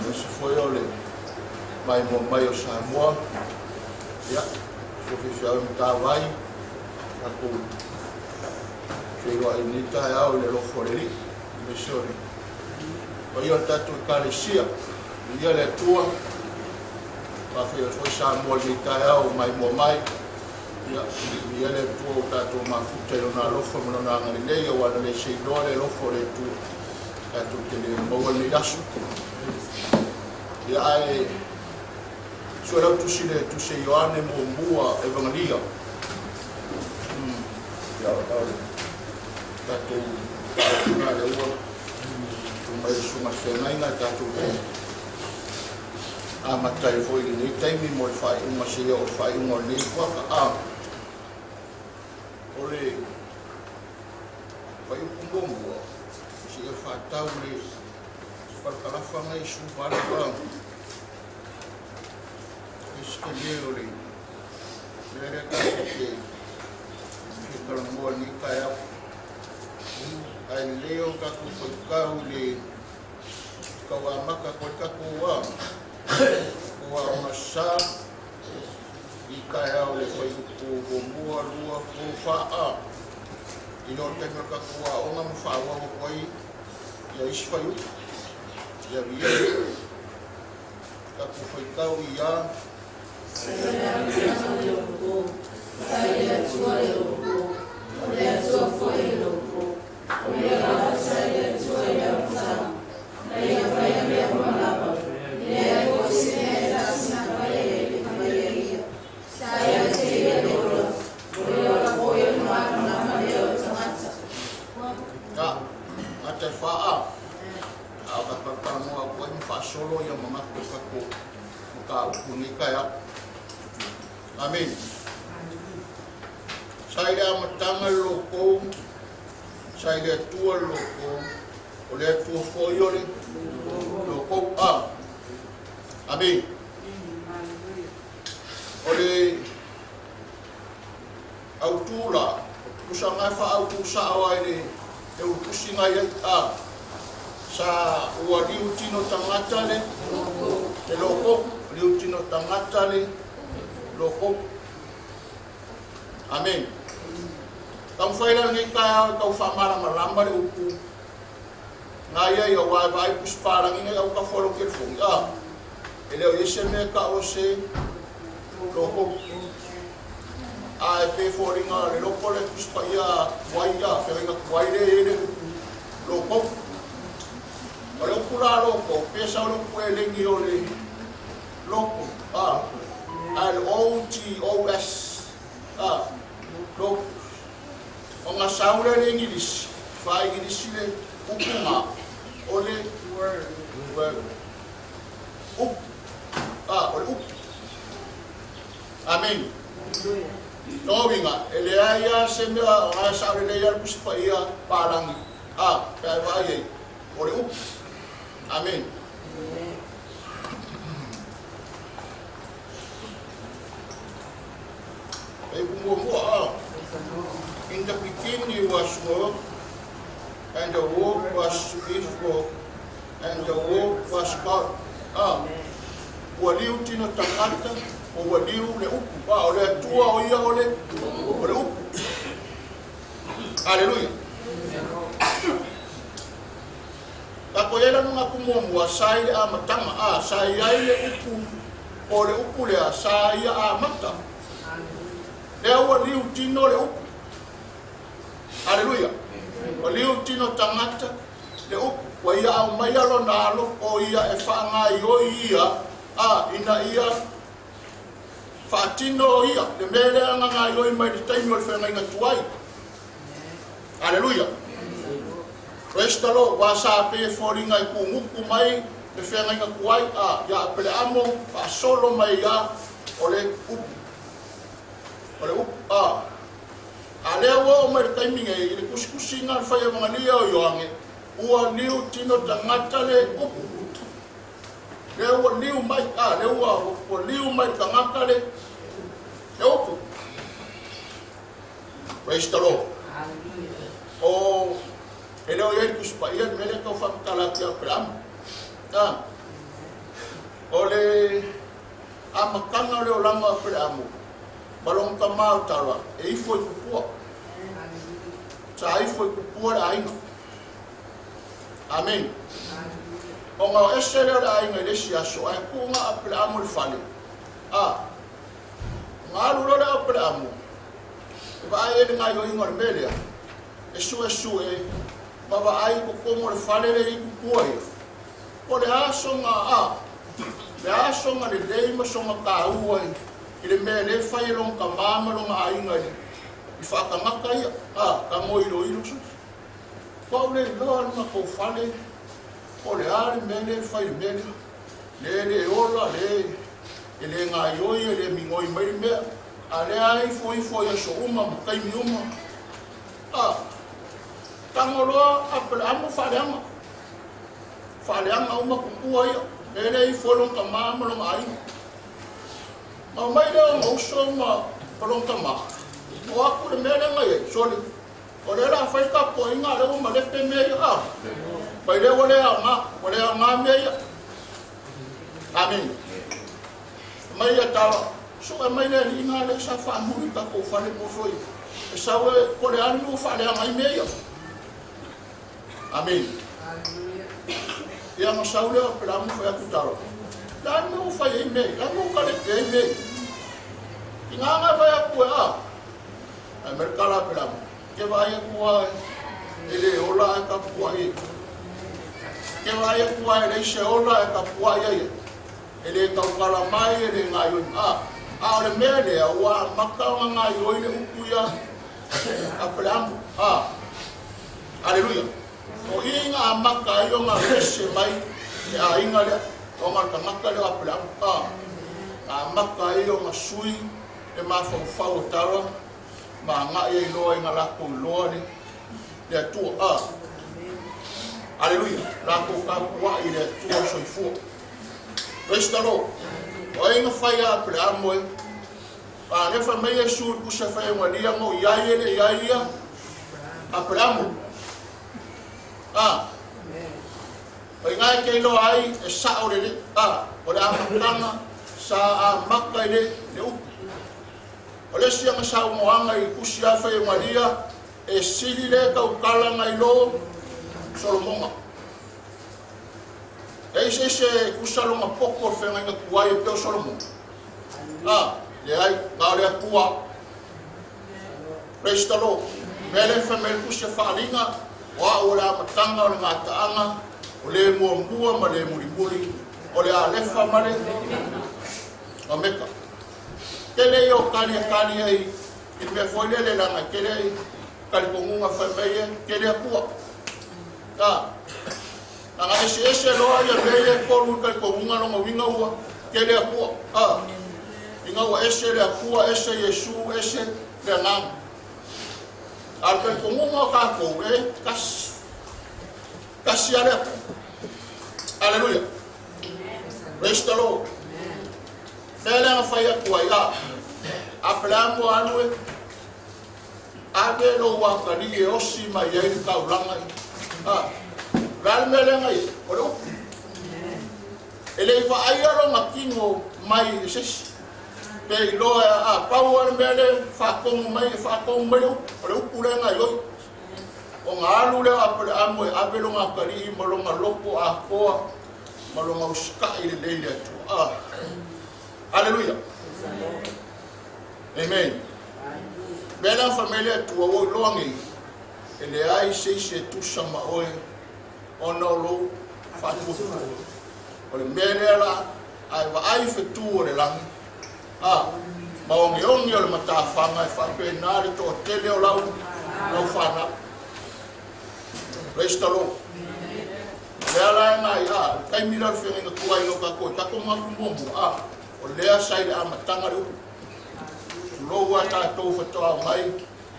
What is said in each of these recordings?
Aemaise foi o le maimoa mai o Samoa, ia, susu faifeau i Matavai, tatou feiloai i lenei taeao i le alofa o le Alii, aemaise o le paia o le tatou Ekalesia. Viia le Atua, faafeiloai atu foi Samoa i lenei taeao maimoa mai. Ia, viia le Atua ua tatou mafuta i Lona alofa ma Lona agalelei, aua na le seiloa le alofa o le Atua, tatou te le maua lenei aso. Ia, ae sue lau tusi le tusi a Ioane muamua Evagalia. Ia, o le tatou taofiga lea ua tuu mai le susuga i le feagaiga tatou te amata ai foi i lenei taimi mo le faaiuga seia oo i le faaiuga o lenei kuaka. A o le fuaiupu muamua seia faatau le palakalafa nei 18 a isi tele o le mea lea tatou te fia talanoa i lenei taeao. Ae lelei ona tatou faitau i le tau amata atu ai le tatou a tatou aoga sa i taeao le fuaiupu muamua, lua, tolu, fa, a i le o le taimi o le tatou aoga ma faaauau atu ai ia isi fuaiupu. Ia viia tatou faitau i a Ka, ata e fa a, a o ka talanoa atu ai ma faasolo ia manatu o tatou mataupu i lenei taeao. Amene. Sa i le amataga le lokou, sa i le Atua le lokou, o le Atua foi o le lokou. A. Amene. O le autū la, tusa nga e faautū sao ai le e ulutusi ngai ai a sa ua liu tino tagata le le loko liu tino tagata le loko. Amen. Taumafai la lenei taeao e tau faamalamalama le upu ngai ai aua e vaai pusi palagi nei au tafa o lou telefoni a e le o i ai se mea e tau o se loko. A e pei foliga le loko le Tusi Paia tuai a feagaiga tuai lea e i ai le upu loko. O le upu la loko, pe sau le upu eleni o le loko, a, L-O-G-O-S, a, logos. Ona sau lea i le Igilisi, faa-Igilisi le upu ga, o le word, upu, a, o le upu. Amene. Lona uiga, e leai lava se mea o la e sao lelei lava le Tusi Paia palagi, a, pe a e vaai ai, o le upu. Amene. E upu muamua, a. In the beginning was Word, and the Word was with God, and the Word was God. A. Ua liu tino tagata, o ua liu le upu. A, o le Atua o ia o le, o le upu. Aleluia. Tatou i ai la manatu muamua, sa i le amataga, a, sa i ai le upu, o le upu lea, sa ia amata. Lea ua liu tino le upu. Aleluia. Ua liu tino tagata le upu. Ua ia aumaia lona alo, o ia e faagaoioi ia, a, ina ia faatino ia le mea lea na gaoioi mai i le taimi o le feagaiga tuai. Aleluia. Praise the Lord. Ua sa pei e foliga e kumuku mai le feagaiga tuai, a, ia Apeleamo faasolo mai ia o le upu. O le upu, a. A lea ua oo mai le taimi nei i le tusitusiga o le faiamagalia o Ioane, ua liu tino tagata le upu. Lea ua liu mai, a, lea ua, ua liu mai le tagata le, le upu. Praise the Lord. O, e le o i ai le Tusi Paia le mea lea e tau faamatala atu ia Aperama. A. O le amataga o le olaga o Apeleamu ma lona tama o Tara, e ifo i Kupua. Sa ifo i Kupua le aiga. Amene. Ona o ese lea o le aiga i le isi aso, ae tu na Apeleamu i le fale. A, ona alu loa lea o Apeleamu, e vaai ai i le gaoioiga o le mea lea, e suesue ma vaai i totonu o le fale lea e i ai Kupua ia. Po o le a sona, a, le a sona lelei ma sona taua i le mea lea e fai e lona tama ma lona aiga i, i faatagata ia, a, tagoiloilo se. Pau le iloa le matou fale, po o le a le mea lea e fai i le mea lea. Le le ola, le, e le gaioi, e le migoi mai le mea. A lea ai ifo ifo i aso uma ma taimi uma. A, tago loa Apeleamu faaleaga. Faaleaga uma kupua ia. Mea lea ifo ai lona tama ma lona aiga. Ma omai lea ona uso ma lona tama. O atu le mea lea na i ai, sole. O lea o le a fai le tapuaiga a o lea ua malepe mea ia. A, mai lea ua le aoga, ua le aoga mea ia. Amene. Mai ia tala, sue mai le alii lea sa faamuli i tatou fale mo foi. E sau e, po o le a le mea ua faaleaga ai mea ia. Amene. Ia ona sau lea o Apelamu fai atu tala. Le a le mea ua fai ai mea ia? Le a le mea ua kalepe ai mea ia? I ngā ngā vai atu e a. Ae mai le tala a Apelamu. Ke vaai atu a e le ola ae tapuai ai. Ke vaai atu a e leai se ola ae tapuai ai. E le tautala mai, e le gaioi. A, a o le mea lea ua amata ona gaioi le upu ia Apelamu. A, Aleluia. O i na amata ai ona ese mai le aiga lea, ona o le tagata lea o Apelamu. A, na amata ai ona sui le mafaufau o Tara ma agai ai loa ina latou iloa le, le Atua. A, Aleluia. Latou tapuai i le Atua soifua. Praise the Lord. O ai na fai a Apelamu e? A lea fai mai Iesu i le pusa e fai augalia ma o i ai e le i ai ia Apelamu. A, o i ina e te iloa ai e sao lelei. A, o le amataga sa amata i le, le upu. O le isi aga saunoaga i tusi a fai augalia e sili le tautala nai lo Solomona. E i se isi e tusa lona poto o le feagaiga tuai e pei o Solomona? A, leai, na o le Atua. Praise the Lord. Mea lea e fai mai le tusi a Faaaliga, o au o le amataga o le gataaga, o le muamua ma le mulimuli, o le Alefa ma le Omeka. Tele ia o tali e tali ai i le mea foi lele leaga e tele ai talitonuga fai mai e tele Atua. A, leaga eseese loa ia mea ia e tolu i talitonuga lona uiga ua tele Atua. A, ina ua ese le Atua, ese Iesu, ese le Agaga. A o le talitonuga o tatou e tasi. Tasi lava le Atua. Aleluia. Praise the Lord. Mea lea na fai atu ai, a, Apeleamu alu e ave lou atalii e osi mai ai le taulaga i, a, o le a le mea lea na i ai? O le upu. E le i vaaia lona tino mai e se isi. Pe iloa e a, pau lava le mea lea e faatonu mai, e faatonu mai le upu. O le upu lea na ioi. Ona alu lea o Apeleamu e ave lona atalii ma lona loto atoa ma lona usitai lelei i le Atua. A, Aleluia. Amen. Mea lea fai mai le Atua, ua ou iloa nei, e leai se isi e tusa ma oe ona o lou faatuatua. O le mea lea la, a e vaai i fetu o le lagi, a, ma ogeoge o le matafaga e faapena le toatele o lau, lau fanau. Praise the Lord. Lea la e nai, a, le taimi lea o le feagaiga tuai o tatou, e tatou manatu muamua, a, o lea sa i le amataga le upu. Tulou a tatou faatoa mai,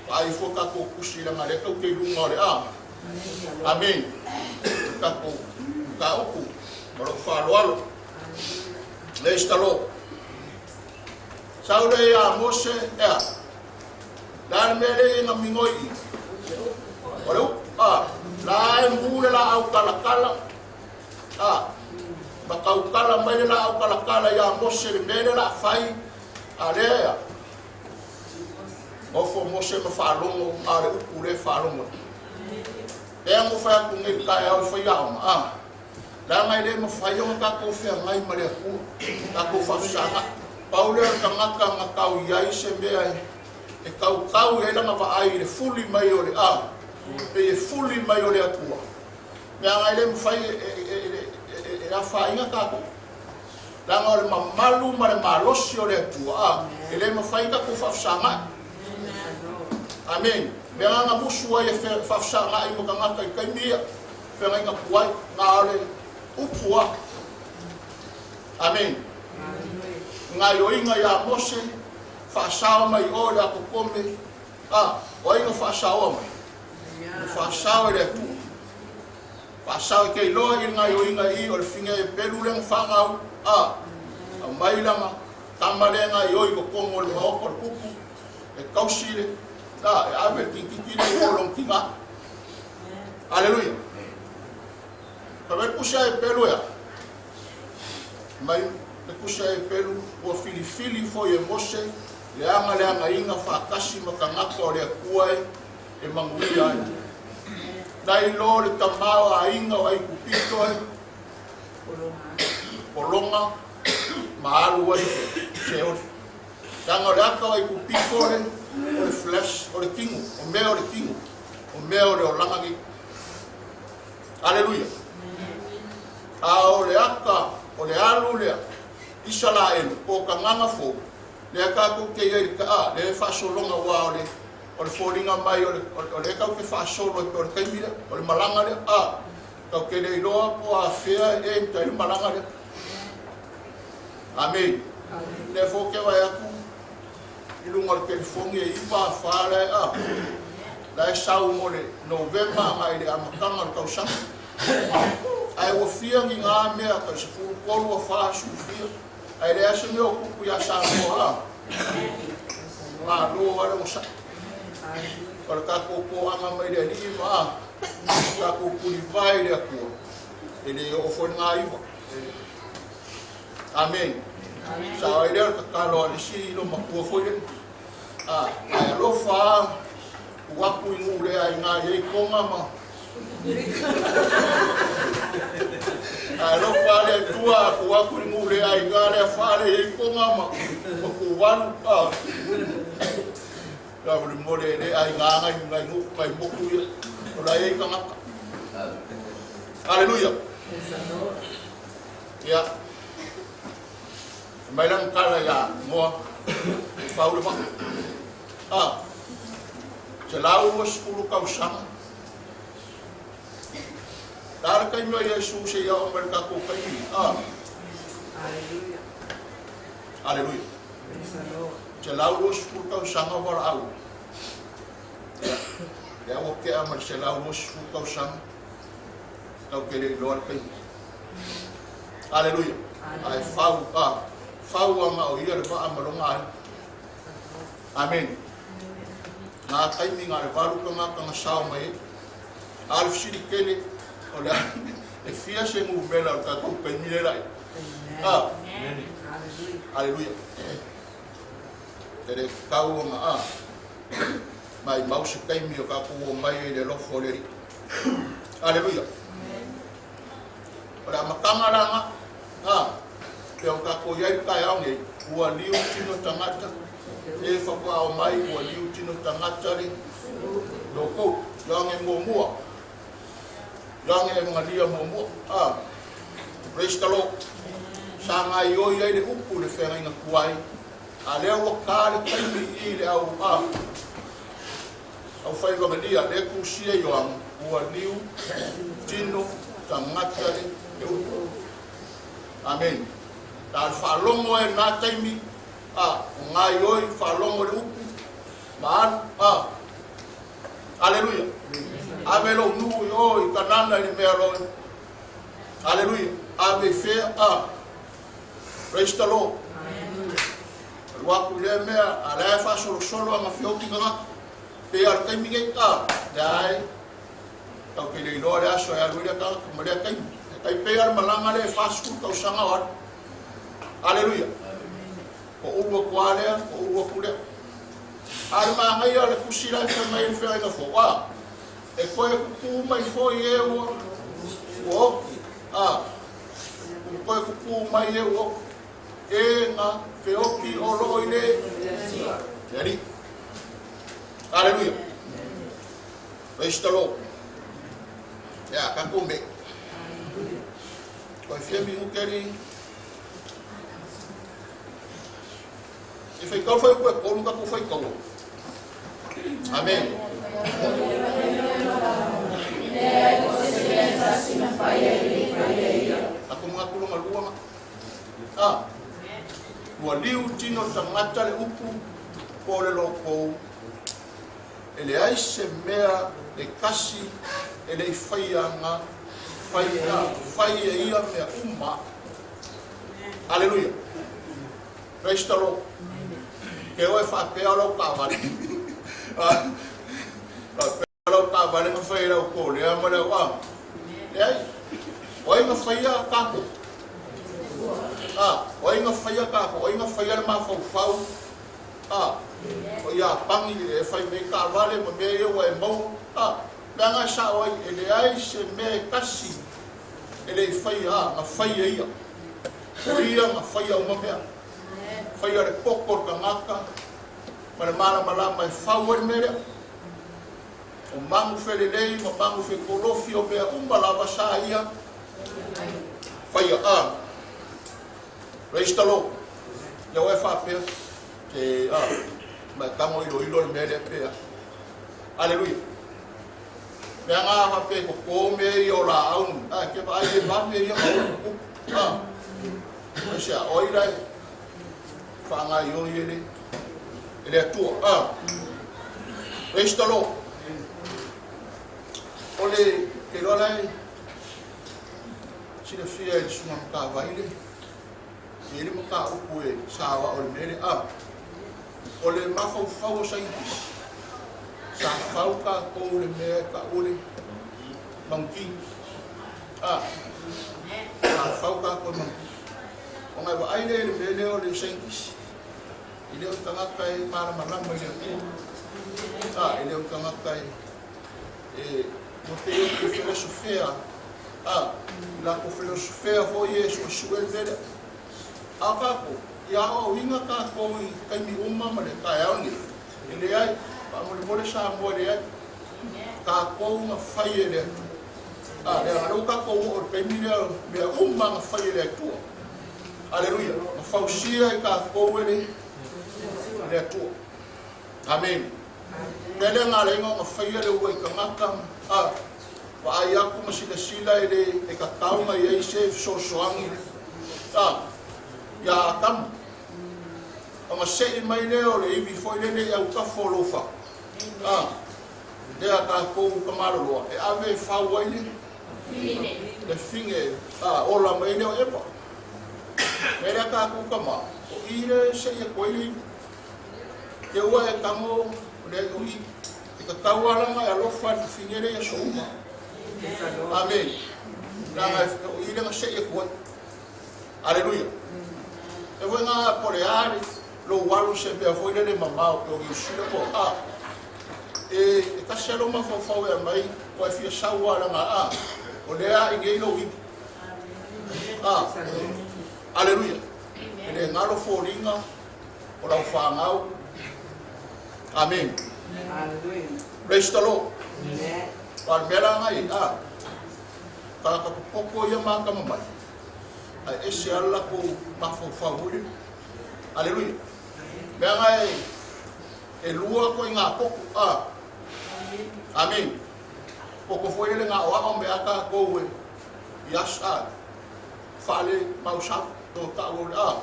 vaai fua tatou tusi leaga lea tatou te i luga o le a. Amene. O le tatou mataupu ma lou faaaloalo. Praise the Lord. Sau lea ia Mose, ea. Le a le mea lea e migoi i? O le upu, a. La e mu le laau talatala, a. Ma tautala mai le laau kalakala ia Mose le mea lea o le a fai, a lea ea. Nofo Mose ma faalogo, a o le upu lea e faalogo ai. Lea na ou fai atu nei i le taeao i faiaoga, a, leaga e le mafai ona tatou feagai ma le Atua, tatou faafesagai. Pau lea o le tagata na tau i ai se mea e tautau i ai lana vaai i le fuli mai o le, a, pei e fuli mai o le Atua. Leaga e le mafai e afaina tatou. Leaga o le mamalu ma le malosi o le Atua, a, e le mafai ona tatou faafesagai. Amene. Le agaga musu ai e faafesagai ma tagata i taimi ia, feagaiga tuai, na o le upu a. Amene. Gaioiga ia Mose, faasao mai o le atokome, a, o ai na faasaoa mai? Na faasao e le Atua. Faasao e te iloa i le gaioiga i o le figa e pelu lea na fanau, a, aumai lana tama lea e gaioi i totonu o le maota o le tupu, e tausi le, a, e ave le kititi lea i o lona tina. Aleluia. Fai mai le pusi a e pelu e a? Mai le pusi a e pelu, ua filifili foi e Mose le aga le againa faatasi ma tagata o le Atua e e manuia ai. Nai lo le tama o aiga o Aikupito e pologa ma alu ai Seoli. Leaga o le ata o Aikupito o le flesh, o le tino, o mea o le tino, o mea o le olaga nei. Aleluia. A o le ata o le alu lea, Isalaelu, po o tagaga fou, lea tatou te i ai i le taa, lea e faasologa aua o le O le foliga mai o le, o lea tatou te faasolo ai pei o le taimi lea, o le malaga lea, a, tatou te le iloa po o afea e end ai le malaga lea. Amene. Lea foi ou te vaai atu i luga o le telefoni e 9 a 4 la e, a, la e sau mo le Novema agai i le amataga o le tausaga. Ae ua fia ni na mea, tai 13 a 4, 10 fia. Ae leai se mea o tupu ia Samoa, a. Malo lava le onosai. O le tatou toaga mai le Alii ma a, tatou tulivae i le Atua, e le oo foi le gaiva. Amene. Sao ai lea o le tatalo a le isi loomatua foi lea. A, ae alofa a, tuu atu i nuu le aiga e i ai toga ma Ae alofa le Atua, tuu atu i nuu le aiga lea fale e i ai toga ma tuvalu. A, faamolemole e le aiga nai nai nuu nai motu ia o la e i ai tagata. Aleluia. Ia. Mai lana tala ia Noa, e fau le vaa. A, 120 tausaga. Le a le taimi o Iesu seia oo mai le tatou taimi? A. Aleluia. Aleluia. 120 tausaga o valaau. Ia, lea ua tea ma le 120 tausaga. Tau te le iloa le taimi. Aleluia. Ae fau, a, fau aga o ia le vaa ma lona aiga. Amene. Ngā taimi ngā le valu tagata na sao mai ai. A o le fesili tele, o le a e fia se numera o le tatou taimi lea la i ai? A. Aleluia. E le tatau ona a maimau se taimi o tatou omai ai i le alofa o le Alii. Aleluia. O le amataga la na, a, pei ona tatou i ai i le taeao nei, ua liu tino tagata, e faatoa omai ua liu tino tagata le loutou, Ioane muamua, Ioane Evangalia muamua, a, praise the Lord, sa gaioi ai le upu i le feagaiga tuai, a lea ua ta le taimi i le au, a, Aufai Evangelia, lea e tusia Ioane, ua liu tino tagata le upu. Amene. Na o le faalogo ai i lena taimi, a, o gaioi, faalogo i le upu, ma alu, a. Aleluia. Ave lou nuu i o i Kanana i le mea o lo. Aleluia. Ave i fea, a. Praise the Lord. Alu atu i lea mea, a la e faasolosolo ana feoti tagata. Pei lava o le taimi nei, a, leai, tatou te le iloa le aso e alu ai lea tagata ma lea taimi. Tai pei o le malaga lea e 40 tausaga o alu. Aleluia. Ko ulu atu lava lea, ko ulu atu lea. A o le manaia o le tusi la e fai mai le feagaiga fou, a, e toe tutū mai foi e ua ua oti, a, ua toe tutū mai e ua oti, e na feoti o loo i le le Alii. Aleluia. Praise the Lord. Ia, tatou mei. Toe fia minute li. E faitau le fuaiupu e tolu tatou faitaua. Amene. Tatou manatu lona lua na. Ah. Ua liu tino tagata le upu po o le lotou e leai se mea e tasi e le i faia na faia fai e ia mea uma. Aleluia. Praise the Lord. Ke oe faapea o lau taavale. Faapea lau taavale na fai e lau kolea ma le au a. Leai. O ai na faia tatou? Ah, o ai na faia tatou? O ai na faia le mafaufau? Ah, o Iapani e fai mai taavale ma mea ia ua e maua. Ah, leaga e sao ai, e leai se mea e tasi e le i faia, na fai e ia. O ia na faia uma mea. Faia le poto o le tagata ma le malamalama e fau ai le mea lea. O manu felelei ma manu fetolofi o mea uma lava sa ia faia. A. Praise the Lord. Ia oe faapea, te, a, ma e tago iloilo le mea lea pe a. Aleluia. Mea ngā faapea ko kō mea ia o laau, a, ke vaai e vave ia ma ua kupu. A, o se a oi lai, whaangaioi e le, e le Atua. A, praise the Lord. O le, ke loa lai, silafia e le susuga matavai le, e i ai le mataupu e saoao i le mea lea, a, o le mafaufau o saienitisi, sa fau tatou i le mea e tau o le manukini, a, sa fau tatou i le manukini. Ona e vaai lea i le mea lea o le saienitisi, e le o le tagata e malamalama i le Atua, a, e le o le tagata e e ua pei o ke felosofea, a, i latou felosofea foi e suesue le mea lea. A o tatou, ia aoaoina tatou i taimi uma ma le taeao lenei, e leai, faamolemole Samoa e leai, tatou na fai e le Atua. A, leaga lea ua tatou oo i le taimi lea, mea uma na fai e le Atua. Aleluia, na fausia i tatou e le, le Atua. Amene. Mea lea na ala ai ona faia le uluai tagata a vaai atu ma silasila e le e tatau ona i ai se fesoasoani a iā Atamu. Ona sei mai lea o le ivi foi lele i autafa o lou fatu a lea a tatou tamaloloa e ave e fau ai le le fine a ola mai lea o Eva. Mea lea a tatou tama o i le sei atu ai le ivi. Te ua e tango le o i. E tatau lava lana e alofa i le fafine lea i aso uma. Amene. Leaga o i lea na sei atu ai. Aleluia. E foi ngā po le a le lou alu se mea foi lele mamao pe o Niu Sila po a. E, e tasi lava lou mafaufau e aumai, ua e fia sau lava leaga a, o lea a i nei lou ivi. A. Aleluia. E le galo foliga o lau fanau. Amene. Praise the Lord. Aua o le mea la na i a, tagata popoto ia ma atamamai, ae ese lava le latou mafaufau foi lele. Aleluia. Mea na e, e lua ituaiga poto, a. Amene. Poto foi lele gaoao mea a tatou e, i aso, a, fale mausau, to tau o le, a.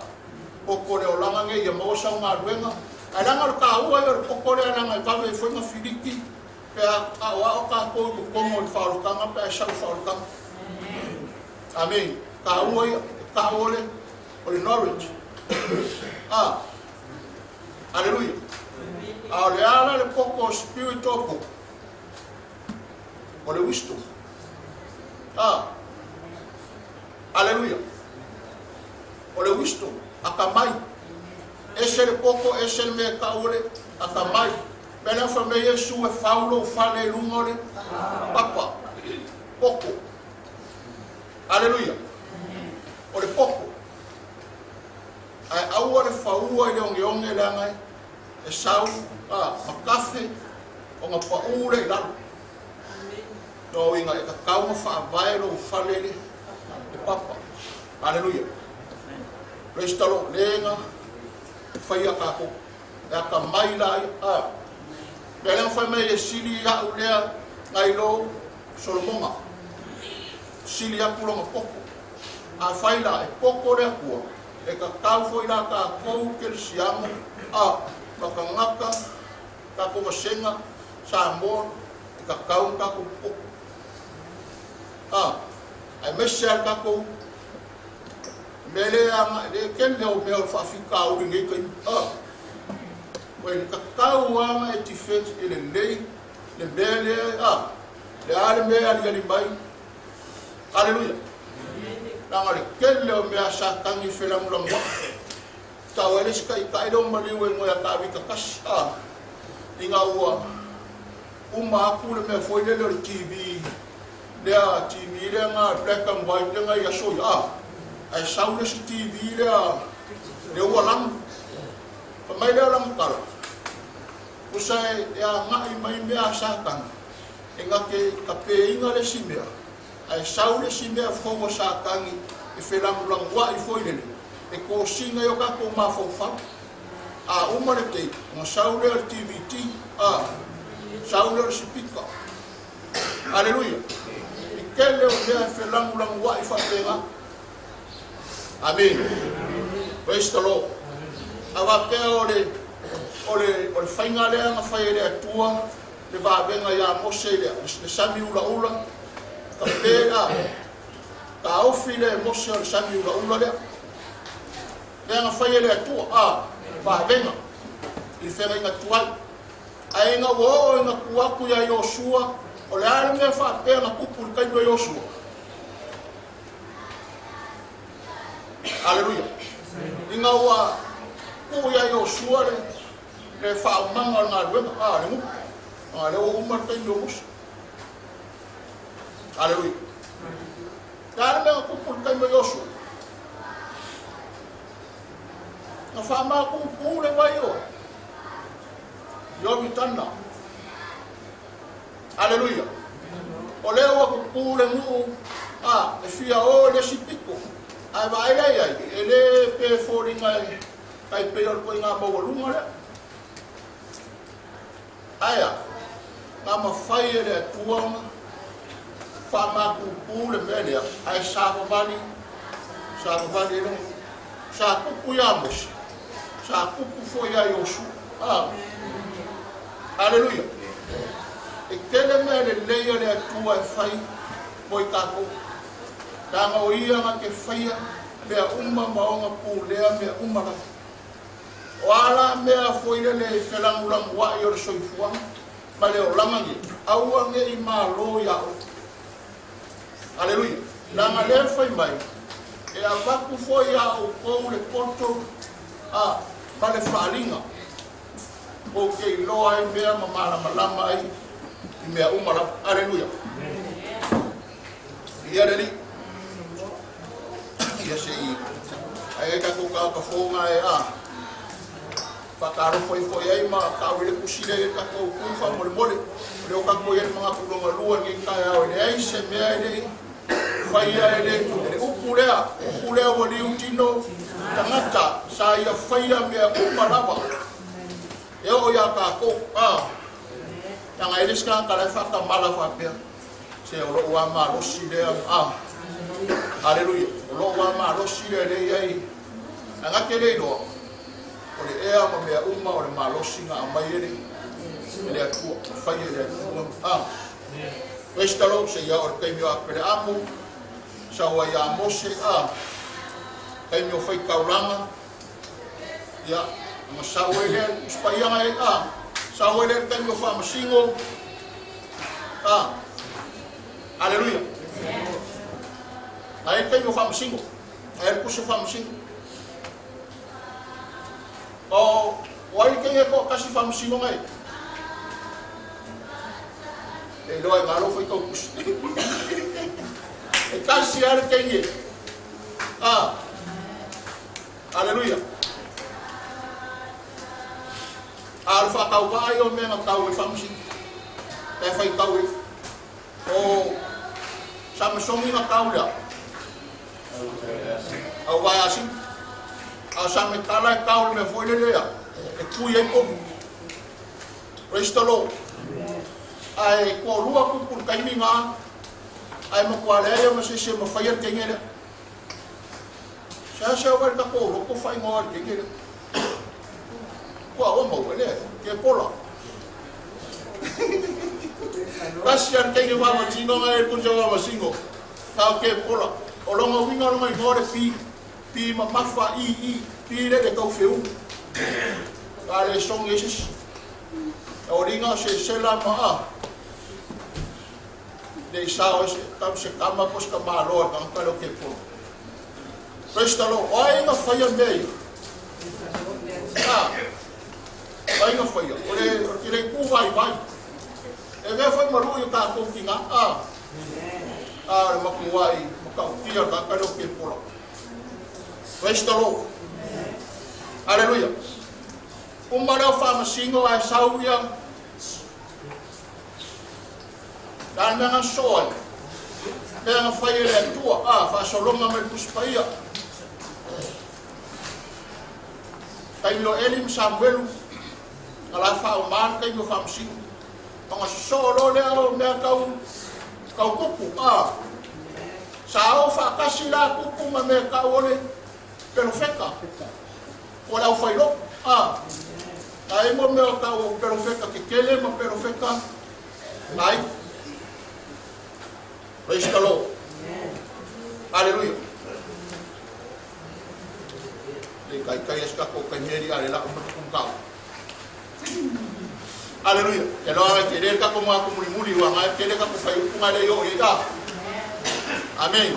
Poto o le olaga nei ia maua sau galuega, ae leaga o le taua ia o le poto lea leaga e vave ai foi ona filiki pe a aoao tatou i totonu o le faaolataga pe a e sau i faaolataga. Amene. Taua ia, e tau o le, o le knowledge. A. Aleluia. A o le a la le poto o spiritual poto? O le wisdom. A. Aleluia. O le wisdom, akamai. Ese le poto, ese le mea e tau o le akamai. Mea lea fai mai Iesu e fau lou fale i luga o le papa. Poto. Aleluia. O le poto. Ae aua le faua i le ogeoge leaga e sau a ma kafe ona paū lea i lalo. Lona uiga e tatau ona faavae lou fale i le papa. Aleluia. Praise the Lord. Le na faia tatou. E atamai la ia. A. Mea lea na fai mai e sili au lea nai lo Solomona. Sili atu lona poto. Afai la e poto le Atua, e tatau foi la tatou kerisiano a ma tagata tatou vasega Samoa e tatau ona tatou poto. A, aemaise lava le tatou mea lea agai, le tele o mea o le faafitauli i lenei taimi. A, ua e tatau lava ona e defense e lelei le mea lea, a, le a le mea e aliali mai. Aleluia. Leaga le tele o mea a Satani e felagolagoai. Tau ai le isi taitai lea o maliu e igoa ia Tavita tasi, a, ina ua uma atu le mea foi lele o le TV, lea TV lea na black and white lea na i aso ia, a, ae sau le isi TV lea, lea ua lanu. Fai mai lea o lana tala, Tusa e agai mai mea a Satani, e na te tapeina le isi mea, ae sau le isi mea fou a Satani e felagolagoai foi lele, e tosina ai o tatou mafaufau. A uma le tape, ona sau lea o le DVD, a, sau lea o le sipika. Aleluia! I tele o mea e felagolagoai faapena. Amene. Praise the Lord. A faapea o le, o le, o le faiga lea na fai e le Atua, le vavega iā Mose i le, le sami ulaula, ka pe, a, taofi lea e Mose o le sami ulaula lea. Lea na fai e le Atua, a, vavega, i le feagaiga tuai. Ae ina ua oo ina tu atu iā Iosua, o le a le mea faapea na tupu i le taimi o Iosua? Aleluia. Ina ua tuu iā Iosua le, le faaumaga o le galuega, a, le gutu. A, lea ua uma le taimi o Mose. Aleluia. Le a le mea na tupu i le taimi o Iosua? Na faamatutu le vai o Ioritana. Aleluia. O lea ua tutu le nuu, a, e fia o i le isi pito. Ae vaai la i ai, e le pe foliga e tai pei o le ituaiga maualuga lea. Ae a? Na mafai e le Atua ona faamatutu le mea lea, ae savavali, savavali ai lona. Sa tupu iā Mose, sa tupu foi iā Iosua. A. Aleluia. E tele mea lelei a le Atua e fai mo i tatou. Leaga o Ia na te faia mea uma ma ona pulea mea uma lava. O a la mea foi lele e felagolagoai o le soifuaga ma le olaga nei, aua ne i malo iā oe. Aleluia. Leaga lea e fai mai, e avatu foi iā outou le poto a, ma le faaaliga, kou te iloa ai mea ma malamalama ai i mea uma lava. Aleluia. Ia le Alii. Ia se i ai ai tatou tagata fou na e a faatalofa ifo i ai ma tau i le tusi lea i le tatou tu faamolemole. O lea ua tatou i ai le manatu lona lua i lenei taeao e leai se mea e le i faia e le e le upu lea, upu lea ua liutino tagata sa ia faia mea uma lava e oo iā tatou. A, leaga e le isi tagata la e faatamala faapea. Se o lou lava malosi lea, a, aleluia, o lou lava malosi lea lea e i ai, ae na te le iloa, o le ea ma mea uma o le malosi na aumai e le, e le Atua, na fai e le Atua, a. Praise the Lord, seia oo i le taimi o Apeleamo, sau ai ia Mose, a, taimi o faitaulaga, ia, ona sau ai lea, usipaiaga e, a, sau ai lea i le taimi o faamasino, a, aleluia. Na e taimi o faamasino. Na e le tusi o faamasino. O, o ai le kenge toatasi faamasino na e? E iloa e malo foi tau tusi. E tasi lava le kenge. Ah, aleluia. A o le faatauvaa ia o mea na tau ai faamasino. E faitau ai. O Samasoni na tau lea. Au vae asini. A o Sametala e tau le mea foi lele ia. E tui ai pomu. Praise the Lord. Ae toalua kupu i le taimi na, ae matua leai lava ma se isi e mafaia le teine lea. Seasea vai le tatou loto faaigoa le teine lea. Ua ua maua lea, ke pola. Tasi a le teine faamasino na e kusa faamasino. Na o ke pola. O lona uiga o lona igoa le pi, pi mamafa i i, pi le le tau feu. A le songi e se isi. Taoliga o sesela ma a. Le i sao ai se tau se kama po se tamaloa le tagata lea o Kepolo. Praise the Lord. O ai na faia mea ia? A. O ai na faia? O le, o le itu vaivai. E avea foi ma lui o tatou tina. A. A, o le matuai matautia le tagata lea o Kepola. Praise the Lord. Hallelujah. Uma lea o faamasino ae sau ia Na le mea na sosoo ai, mea na fai e le Atua, a, faasologa mai le Tusi Paia. Taimi o Eli ma Samuelu, na la faauma le taimi o faamasino. Ona sosoo loa lea o mea tau, tau kupu, a. Sa o faatasi la kupu ma mea tau o le pelofeta, o le aufailoto, a. Na i ai mo mea tau o pelofeta tetele ma pelofeta Ai. Praise the Lord. Hallelujah. Le kai kai as ka ko kai meri ale la uma kum kau. Hallelujah. Ke loa ke le ka ko mo ko muri muri wa ngai ke le ka ko fai upu ngai le yo i ka. Amen.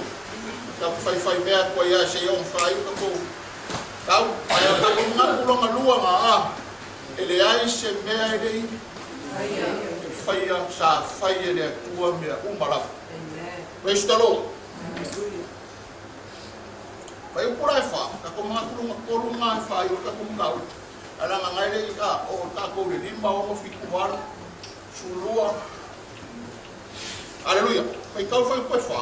Ka ko fai fai mea ko ia se yo fai ka ko kau. Ai ka ko nga kulo nga lua nga a. E leai se mea e le i faia, sa fai e le Atua mea uma lava. Praise the Lord. Fai upu la e wha, ka ko mga kulunga tolu ngā e wha i o ka kumukau. Alanga ngai le i a, o tākou le 5, 6, 7, 8, sulua. Aleluia. Fai kau fai upu e wha.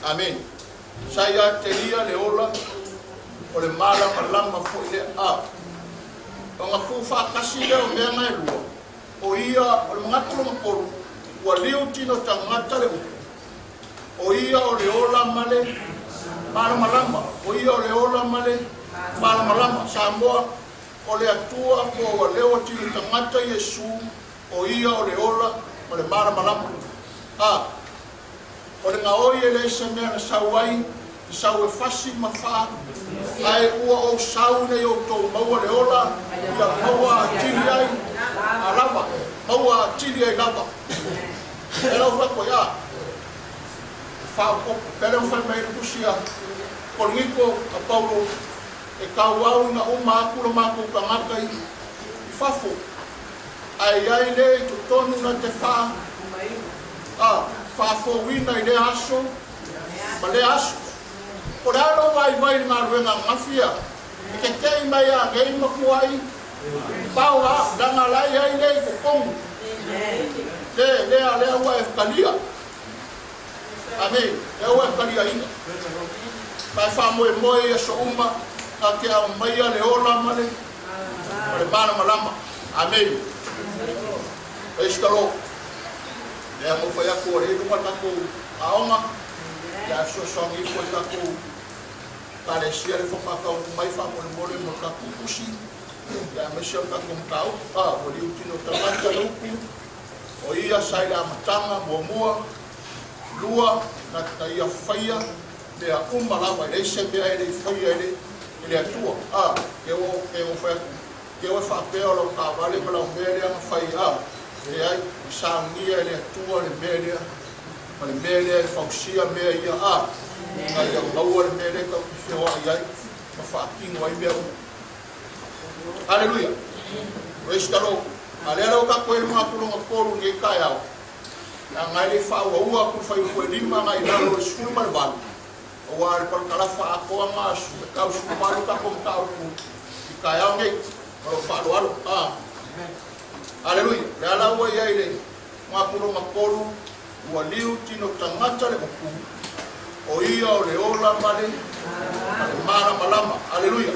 Amen. Sa ia te ia le ola, o le malamalama foi lea. A, o nga tuufaatasi lea o mea na e lua, o ia o le manatu lona tolu, ua liu tino tagata le upu, o ia o le ola ma le malamalama, o ia o le ola ma le malamalama. Samoa, o le Atua po ua leo tino tagata Iesu, o ia o le ola ma le malamalama. A, O le gaoi e leai se mea na sau ai, na sau e fasi ma fa, ae ua ou sau ina ia outou maua le ola, ia maua atili ai a lava, maua atili ai lava. E lau fai atu ai, a, faaopoopo, pea lea ua fai mai ai le tusi a Korinito a Paulo, e tauau ina uma atu lo matou tagata i fafo, ae i ai lea i totonu na te fa, a, faafouina i lea aso ma lea aso. Po o le a lou vaivai i le galuega ananafi ia, e kekeʻi mai a nei ma kuai pao a, leaga la i ai lea i totonu. Le, lea, lea ua e talia. Amene. Lea ua e taliaina. Ma e faamoemoe i aso uma, na te aumaia le ola ma le, ma le malamalama. Amene. Praise the Lord. Lea mo fai atu o le i luga le tatou aoga, ia fesoasoani ifo i tatou Ekalesia le whakataunu mai faamolemole mo le tatou tusi, ia aemaise o le tatou mataupu, a, ua liutino tagata le upu, o ia sa i le amataga muamua, lua, na, na ia faia mea uma lava, e leai se mea e le i faia e le, e le Atua, a, ke ua, ke ua fai atu, ke ua faapea o lau taavale ma lau mea lea na fai, a, Leai, ua saunia e le Atua le mea lea, ma le mea lea e fausia mea ia a, ina ia maua le mea lea tatou te feoai ai ma faatino ai mea uma. Aleluia! Praise the Lord! A lea la ua tatou i ai i le manatua lona tolu i lenei taeao, leaga e le i faaauaua atu le fuaiupu e 5 agai i lalo o le 18, aua o le parakalafa atoa lena e tau 18 le tatou mataupu i taeao nei. Ma lou faaaloalo. A. Aleluia! O le ala ua i ai le mapu lona tolu, ua liu tino tagata le upu, o ia o le ola ma le malamalama. Aleluia!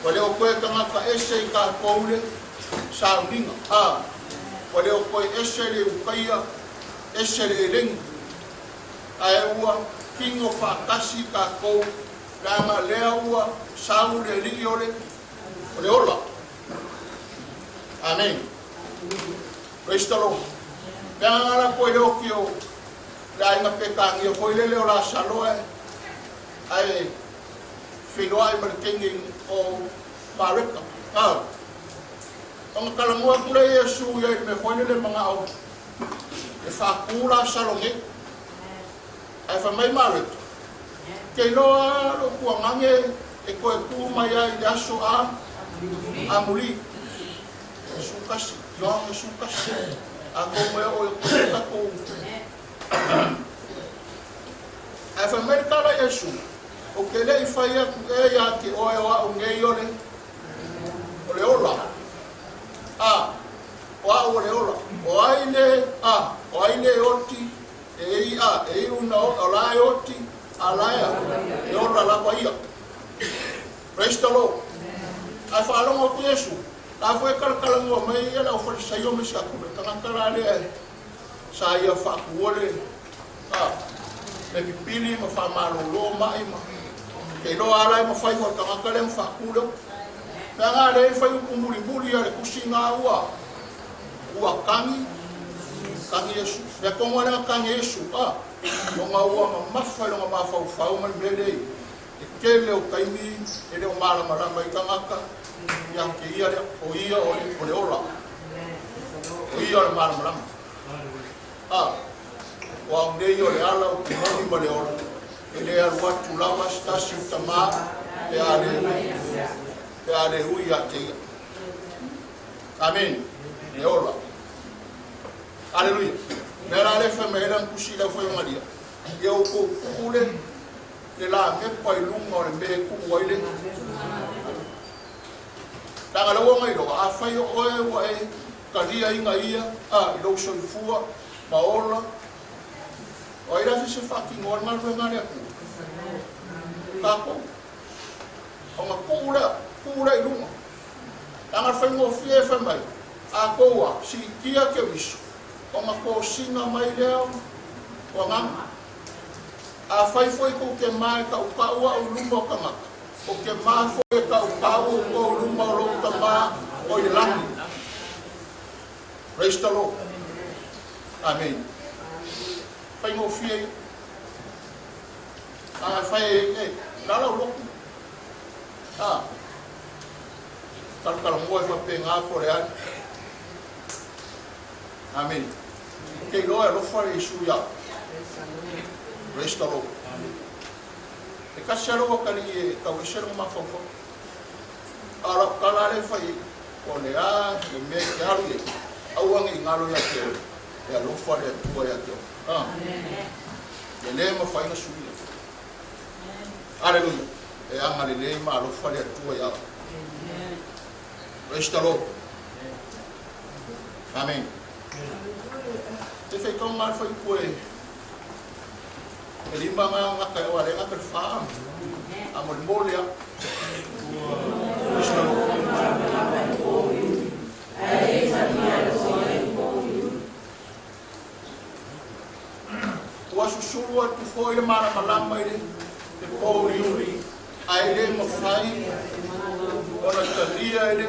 Ua le o toe tagata ese i tatou le sauniga. A. Ua le o toe ese le Iutaia, ese le Eleni, ae ua tino faatasi tatou, leaga lea ua sau le Alii o le ola. Amen. Praise the Lord. Le agaga la koe le oki o le aiga Petania foi lele o Lasalo ae feiloai ma le teine o Mareka. A. Ona talanoa atu lea Iesu ia i le mea foi lele manao e faatu Lasalo nei. Ae fai mai Mareka, Ke iloa lou tuagage e toe tu mai ai i le aso a amuli. Iesu kasi, Ioane Iesu kasi. Atonu e oo i atu tatou. Ae fai mai le tala a Iesu, Ou te le i fai atu ea ia te oe o au nei o le ola. A, o au o le ola. O ai le, a, o ai le oti E i a, e iu na o la e oti, a la e a, e ola lava ia. Praise the Lord. Ae faalogo atu Iesu, la foi e talatalanoa mai ia le aufalisaio ma isi atu, le tagata la lea e sa ia faatuua le, a, le pipili ma faamalolo mai ma, ke iloa a la e mafai foi e le tagata lea ma faatu le upu. Leaga lea e fai upu mulimuli a le tusi na ua, Ua tagi, tagi Iesu. Mea tonu lava lea na tagi ai Iesu, a, ona ua mamafa i lona mafaufau ma le mea lea i le tele o taimi e le o malamalama ai tagata ia te ia lea, o ia o le, o le ola. O ia o le malamalama. A, o au nei o le ala o te moni ma le ola, e le alu atu lava se tasi o tama pe a le, pe a le ui ia te ia. Amene. E ola. Aleluia. Mea la lea fai mai ai lana tusi i le aufaigalia, ia outou tuu le lamepa i luga o le mea e tuu ai le. Leaga lea ua gailoa, afai o oe ua e taliaina ia a i lou soifua ma ola, o ai la se isi e faatinoa le galuega a le Atua? Tatou. Ona tuu lea, tuu lea i luga. Leaga le faigofie e fai mai, A kou a, siitia Keriso, ona tosina mai lea o agaga. Afai foi kou te ma e tautau au i luma o tagata, ou te ma foi e tautau outou i luma o lou Tama o i le lagi. Praise the Lord. Amen. Faigofie ia. A fai e, la lau lotu. A. Talatalanoa e faapena po o le a. Amene. Ou te iloa e alofa le Iesu iā oe. Praise the Lord. E tasi lava lou atalii e tau ese lona mafaufau. A o lau tala lava lea e fai ai, o le a le mea e te alu i ai, aua ne i galo ia te oe, e alofa le Atua ia te oe. E le mafai ona suia. Aleluia. E agalelei ma alofa le Atua iā oe. Praise the Lord. Amen. Te whaitau ngā whaipu e e lima ngā ngata e wale ngata le wha. A mo le mole a. Praise the Lord. Ua susulu atu foi le malamalama i le pōuliuli, ae le mafai ona talia e le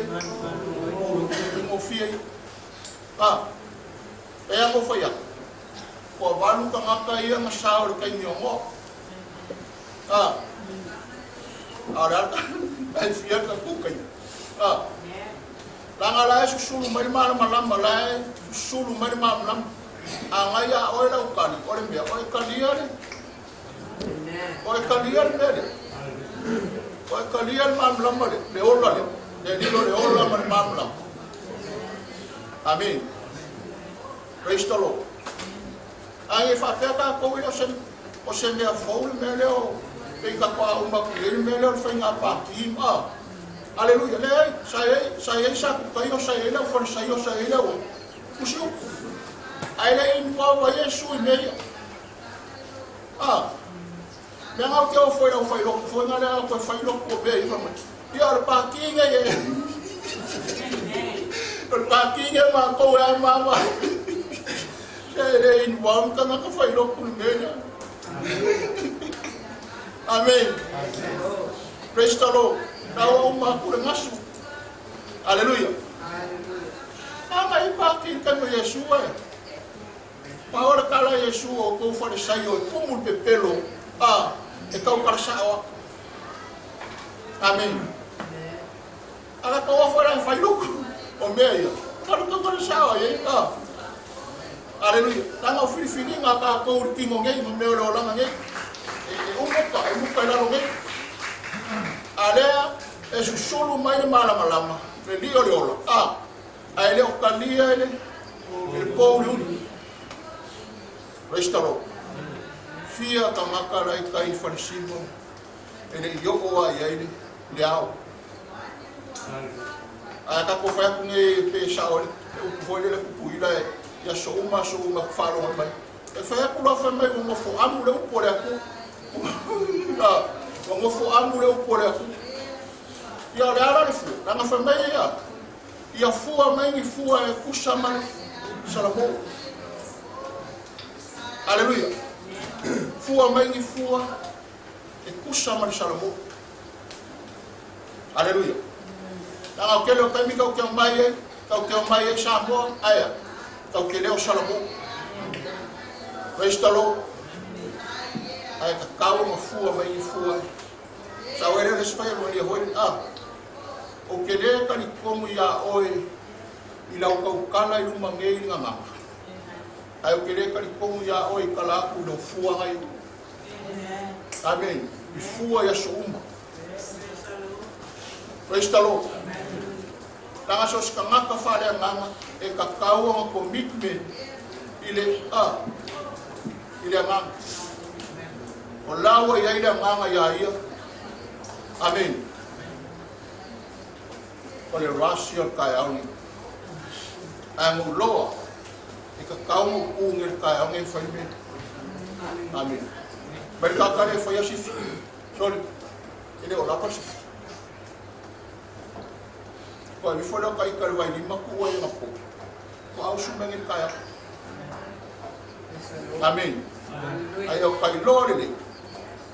faigofie ia. A, e a kou fai atu, toavalu tagata ia na sao i le taimi o Noa. A, a o le a le e fia le tatou taimi. A, Leaga la e susulu mai le malamalama, la e susulu mai le malamalama. A gai a oe lau kali, o le mea, o e kalia le, o e kalia le mea lea. O e kalia le malamalama le, le ola lea. Le lilo le ola ma le malamalama. Amen. Praise the Lord. A e faapea tatou e le o se, o se mea fou le mea lea o pei tatou uma atu i ai le mea lea o le faiga pati ma Aleluia. Leai, sa i ai, sa i ai Satukaio, sa i ai le aufalesaio, sa i ai le au usi upu. Ae le i involve ai Iesu i mea ia. Ah, mea ngau te ofo i lau whailoku, foi ngā lea koe whailoku o mea i whamai. Ia, o le pākī ngai e. O le pākī ngai mākou e a māma. Se e le involve tangata whailoku le mea ia. Amen. Praise the Lord. Nā ua uma aku le gasu. Aleluia. Nā mai pākī kai mo Iesu e. Pau le tala a Iesu o kou Farisaio e kumu le pepelo, a e taukala sa'o aku. Amene. A la tau afu e la fai luku o mea ia. Kalu taukala sa'o ai, a. Aleluia. Leaga o filifiliga a tatou i le tino nei ma mea o le olaga nei. E, e umuka, e muka i lalo nei. A lea e susulu mai le malamalama, le lio le ola. A, ae le o talia e le, e le pouliuli. Praise the Lord. Fia tagata la i tai falesimo e le i oo a i ai le, le ao. Ae tatou fai atu nei pe sao le upu foi lele Tutuila e i aso uma aso uma faalogo mai. E fai atu loa fai mai ua nofo amu le upu o le Atua. Ua nofo amu le upu o le Atua. Ia o le a la le fua? Leaga fai mai ia Ia fua mai ni fua e tusa ma le Salamo. Aleluia. Fua mai ni fua e tusa ma le Salamo. Aleluia. Leaga o tele o taimi tau te omai ai, tau te omai ai Samoa, aea, tau te leo Salamo. Praise the Lord. Ae tatau ona fua mai ni fua e. Sa oe lea le isi fai a hoi, ah, Ou te lē talitonu iā oe i lau tautala i luma nei i le gagana, ae ou te lē talitonu iā oe i tala atu i lou fuaga ia. Amene. I fua i aso uma. Praise the Lord. Leaga so o se tagata faaleagaga e tatau ona commitment i le a i le agaga. O la ua i ai le agaga iā ia. Amene. O le rasi o le taeao nei. Ae na ou loa e tatau ona ou tu nei i le taeao nei e fai mea. Amene. Mai le tagata lea e faia sifi. Sorry. E le o lava le sifi. Koa ifo lea o ka ita i le vailima tuu ai anapo. Ko au su mai nei i le taeao. Amene. Ae o ka iloa lelei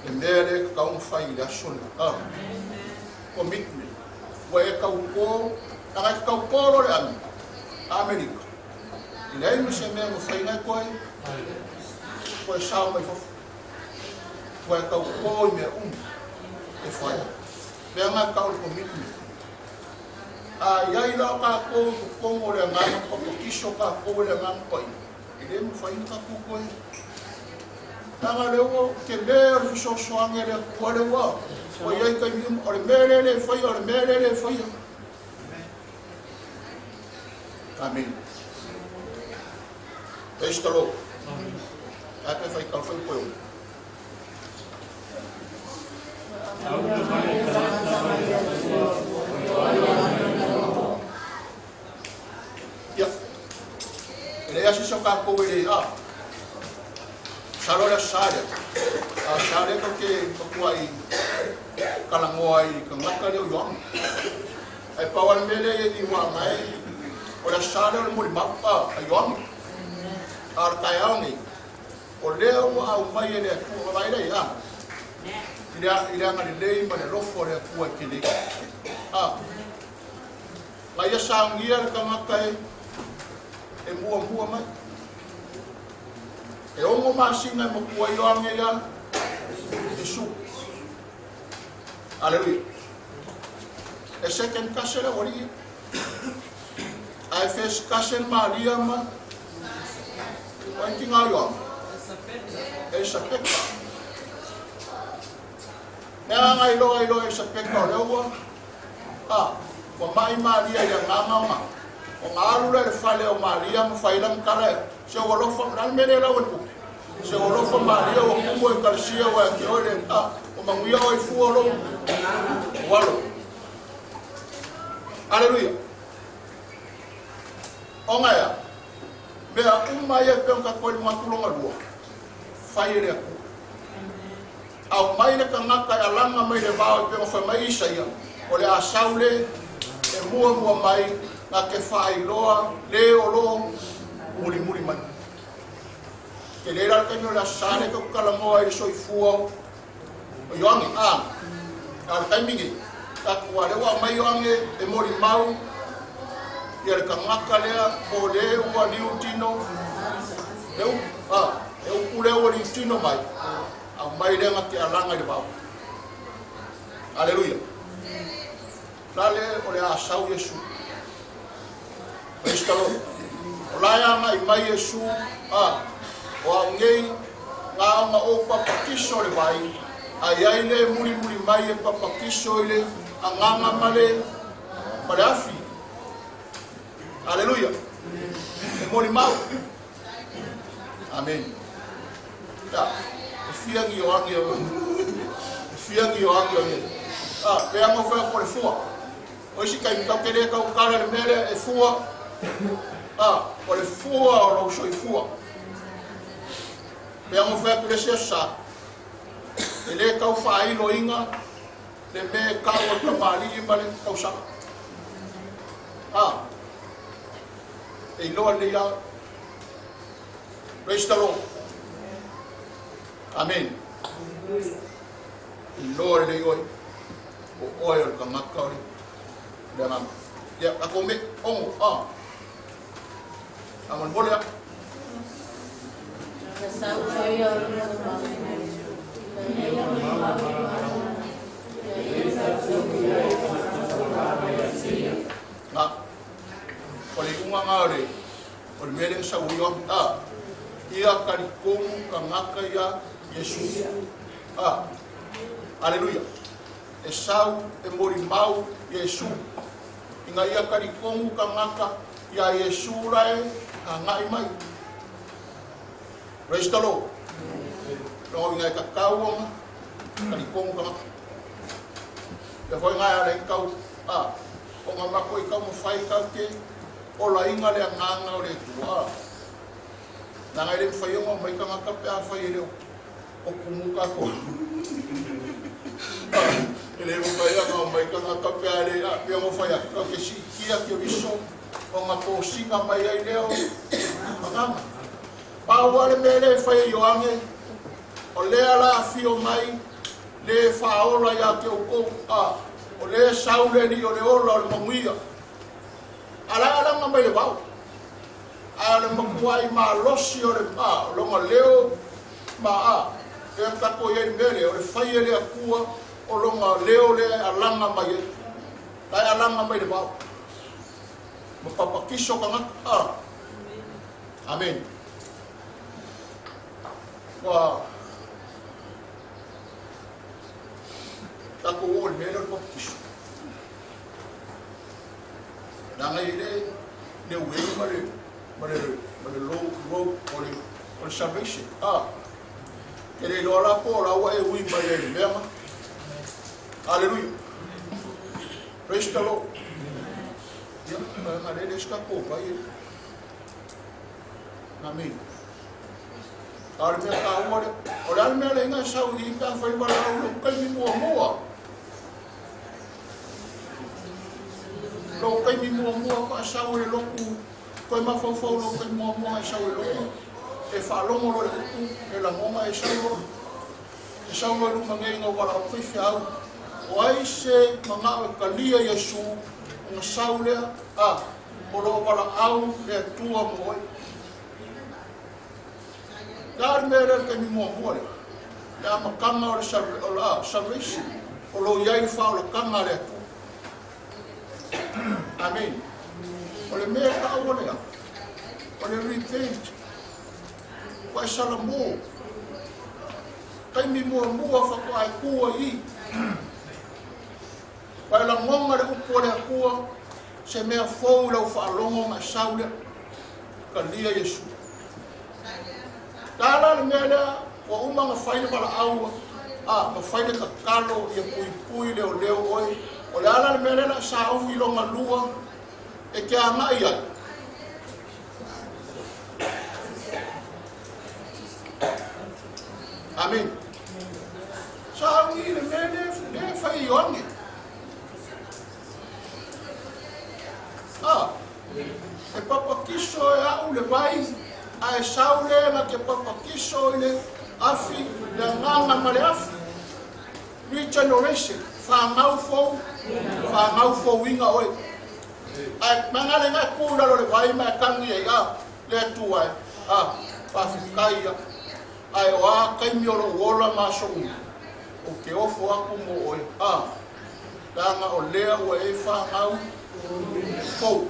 le mea lea e tatau ona fai i le aso lena. Ah. Commitment. Ua e taupō, leaga e te taupō loa le ame, a Amerika. E leai ma se mea e mafai ona e toe, toe sao mai fafo. Ua e taupō i mea uma e fai. Mea na e tau o le commitment. A i ai la o tatou i totonu o le Agaga Papatiso tatou e le Agaga Paia, e le mafai ona tatou toe. Leaga lea ua tele o le fesoasoani a le Atua lea ua ua i ai taimi uma. O le mea lea e le faia, o le mea lea e le faia. Amene. Praise the Lord. Ae pe fai kau fai koe o. Ia, e leai se isi o tatou e le a. Masalo o le Aso Sa lea. A Sa lea tatou te matuai talanoa ai i tagata lea o Ioane. Ae pau lava le mea lea e i uaga ai, o le Aso Sa lea o le molimau a Ioane. A o le taeao nei, o lea ua aumai e le Atua, vaai lea i a, i le agalelei ma le alofa o le Atua e tele. A, na ia saunia le tagata e, e muamua mai. E 6 masina e matua Ioane iā Iesu. Aleluia. E second kase le aualii ia. Ae fesikase le Maria ma o ai le tina o Ioane? Elisapeta. Mea na iloa ai loa Elisapeta o lea ua a ua ma'i Maria i le agaga ona ona alu lea i le fale o Maria ma fai lana tala e se ua alofa o le a le mea lea e lau ai le tupe se ua alofa Maria ua tumu e ekalesia ua ia te oe le a ua manuia oe i fua o lou alo. Aleluia. Ona e a? Mea uma ia e pei ona tatou ai i le manatu lona lua, fai e le Atua. Aumai le tagata e alaga mai le vao e pei ona fai mai Isaia, o le a sau le e muamua mai na te faailoa le o lo o mulimuli mai. Tele la le taimi o le Aso Sa lea tatou te talanoa ai i le soifua o Ioane, a, a o le taimi nei, tatou, a lea ua aumai Ioane e molimau ia le tagata lea o le ua liutino le upu, a, le upu lea ua liutino mai, aumai lea na te alaga i le vao. Aleluia. La le o le a sau Iesu. Praise the Lord. O la e agai mai Iesu, a, o au nei, na ona ou papatiso i le vai, a i ai le mulimuli mai e papatiso i le agaga ma le, ma le afi. Aleluia. E molimau. Amene. Ia, e fia ni Ioane o e fia ni Ioane o ia. A, pe ana fai atu o le fua. O isi taimi tatou te le tautala i le mea lea e fua. A, o le fua o lou soifua. Pe ana fai atu le isi aso sa, e le tau faailoina le mea e tau o le tamalii ma le tausaga. A, e iloa lelei lava. Praise the Lord. Amen. Iloa lelei oe, o oe o le tagata o le le agaga. Ia, tatou me, ono, a. Faamolemole a. Na, o le iuga na o le O le mea lea e sau ai au, a, ia talitonu tagata ia Iesu. A, aleluia. E sau e molimau Iesu. Ina ia talitonu tagata ia Iesu la e agai mai. Praise the Lord. Lona uiga e tatau ona talitonu tagata. Lea foi na e ala ai tau, a, ona matou i taumafai tatou te Olaina le agaga o le Atua. Leaga e le mafai ona omai tagata pe afai e le o tumu tatou. E le mafai ona omai tagata pe a le, pei ona fai atu, tatou te siitia Keriso ona tosina mai ai lea o agaga. Pau lava le mea lea e fai e Ioane, o lea la afio mai le faaola ia te outou, a, o lea e sau le Alii o le ola o le manuia. A la alaga mai le vao. A o le matuai malosi o le a, o lona leo ma a, e a tatou i ai le mea lea, o le fai e le Atua o lona leo lea e alaga mai ai. La e alaga mai le vao. Ma papatiso tagata. A. Amene. Ua tatou oo i le mea lea o le papatiso. Leaga e le le way ma le ma le ma le low road o le o le salvation. Ah. Ke le iloa la po o la ua e ui mai ai le mea ma. Hallelujah. Praise the Lord. Ia, ma le le ska ko vai. Amen. A o le mea taua le, o le a le mea le inga sau i ka whai wala au lo kaimi mua mua. Lou taimi muamua ka sau e loku, koe mafaufau lou taimi muamua e sau e loku, e faalogo loa le upu, e lagona e sau loa. E sau loa i luma nei ina ua valaau faifeau, o ai se manao e talia Iesu ona sau lea, a, o lo o valaau le Atua mo oe. Le a le mea lea le taimi muamua lea? Le amataga o le salvation, o lo o i ai le faaolataga a le Atua. Amene. O le mea e taua lea, o le revenge. Ua e salamo. Taimi muamua faatoa e tu ai i. Ua e lagona le upu a le Atua, se mea fou i lau faalogo ona e sau lea. Talia Iesu. Le a la le mea lea ua uma ona fai le valaau a, ma fai le tatalo ia puipui leoleo oe, o le a la le mea lea o le a sauni lona lua e te agai ai? Amene. Sauni le mea lea e fai e Ioane. A, e papatiso e au le vai, a e sau le na te papatiso i le afi, le agaga ma le afi. Regeneration, fanau fou, fanau fouina oe. Ae manga le ngai ku i lalo le vai ma e tangi ai, a, le Atua e, a, faafetai ia. Ae o a taimi o lou ola ma aso uma, ou te ofo atu mo oe, a, leaga o lea ua e fanau fou.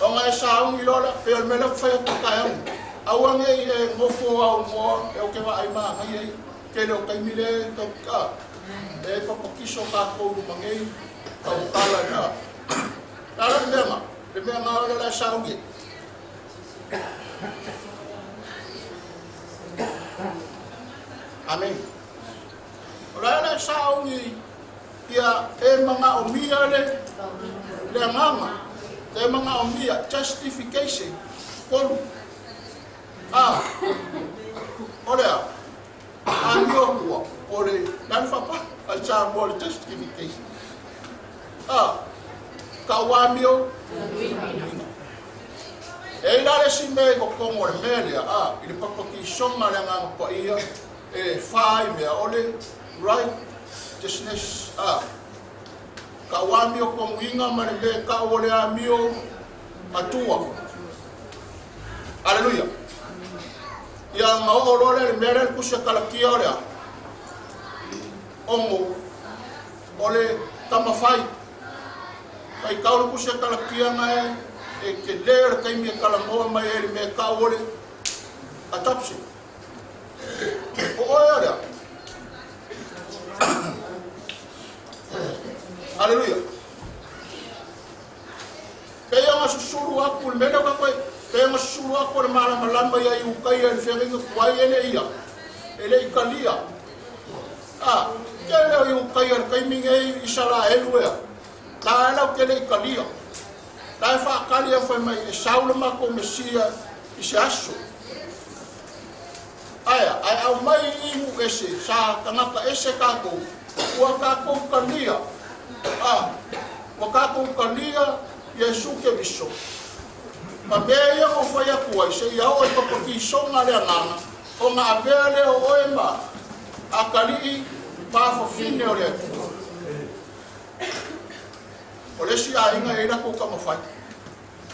Ona e sauni loa la, pei o le mea lea ou te fai atu i taeao nei, aua ne i e nofo au moa e ou te vaai manaia ai, tele o taimi lea e tau, a, e papatiso tatou i luma nei, tautala i a. Le a la le mea na? Le mea na o le la e sauni ai. Amene. O le a le sauni ia e manaomia le le agaga, e manaomia justification tolu. A o le a amio ua o le le faapa a Samoa le justification. A ka ua amio E i ai la le isi mea i totonu o le mea lea, a, i le papatisoga a le Agaga Paia, e fa ai mea, o le righteousness, a, ka ua amio tonuina ma le mea e tau o le amio matua. Aleluia. Ia ona oo loa lea i le mea lea le Tusi a Kalatia o le a? Ono, o le tamafai. Faitau le Tusi a Kalatia na e, e tele o le taimi e talanoa mai ai i le mea e tau o le adoption. O oe o lea. Aleluia. Pei ona susulu atu le mea lea ua pei ona susulu atu o le malamalama ia Iutaia i le feagaiga tuai e le ia, e le i talia. A, tele o Iutaia i le taimi nei i Isaraelu ea, la e lau te le i talia. La e faatali e fai mai e sau le matou Mesia i se aso. Aea, ae aumai i nuu ese, sa tagata ese tatou, ua tatou talia, a, ua tatou talia Iesu Keriso. Ma mea ia na ou fai atu ai, seia oo i papatisoga a le Agaga, ona avea lea o oe ma atalii ma afafine o le Atua. O le isi aiga e i ai latou tamafai,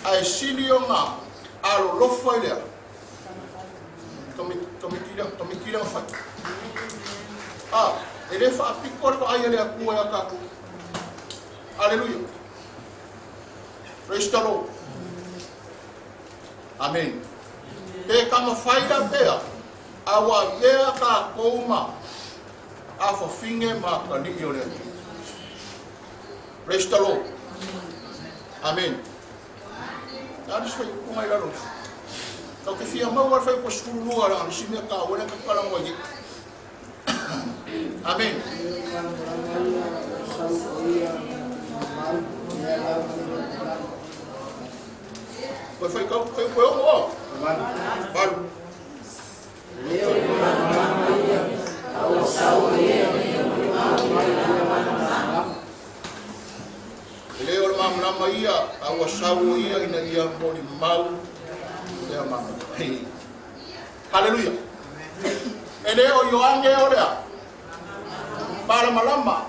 ae sili ona alolofa i le a? Tamaiti lea na fai. A, e le faapito le vaai a le Atua ia tatou. Aleluia. Praise the Lord. Amen. Pe tamafai la pea, a ua avea tatou ma afafine ma atalii o le Atua. Praise the Lord. Amen. Le a le isi faaiuga i lalo ifo? Tatou te fia maua le fuaiupu 12 leaga o le isi mea taua lea tatou te talanoa ai nei. Amene. Toe faitau fuaiupu e 6 o? 8. E le o le malamalama ia, a ua sau o ia ina ia molimau le agaga. Haleluia. E le o Ioane o le a? Malamalama.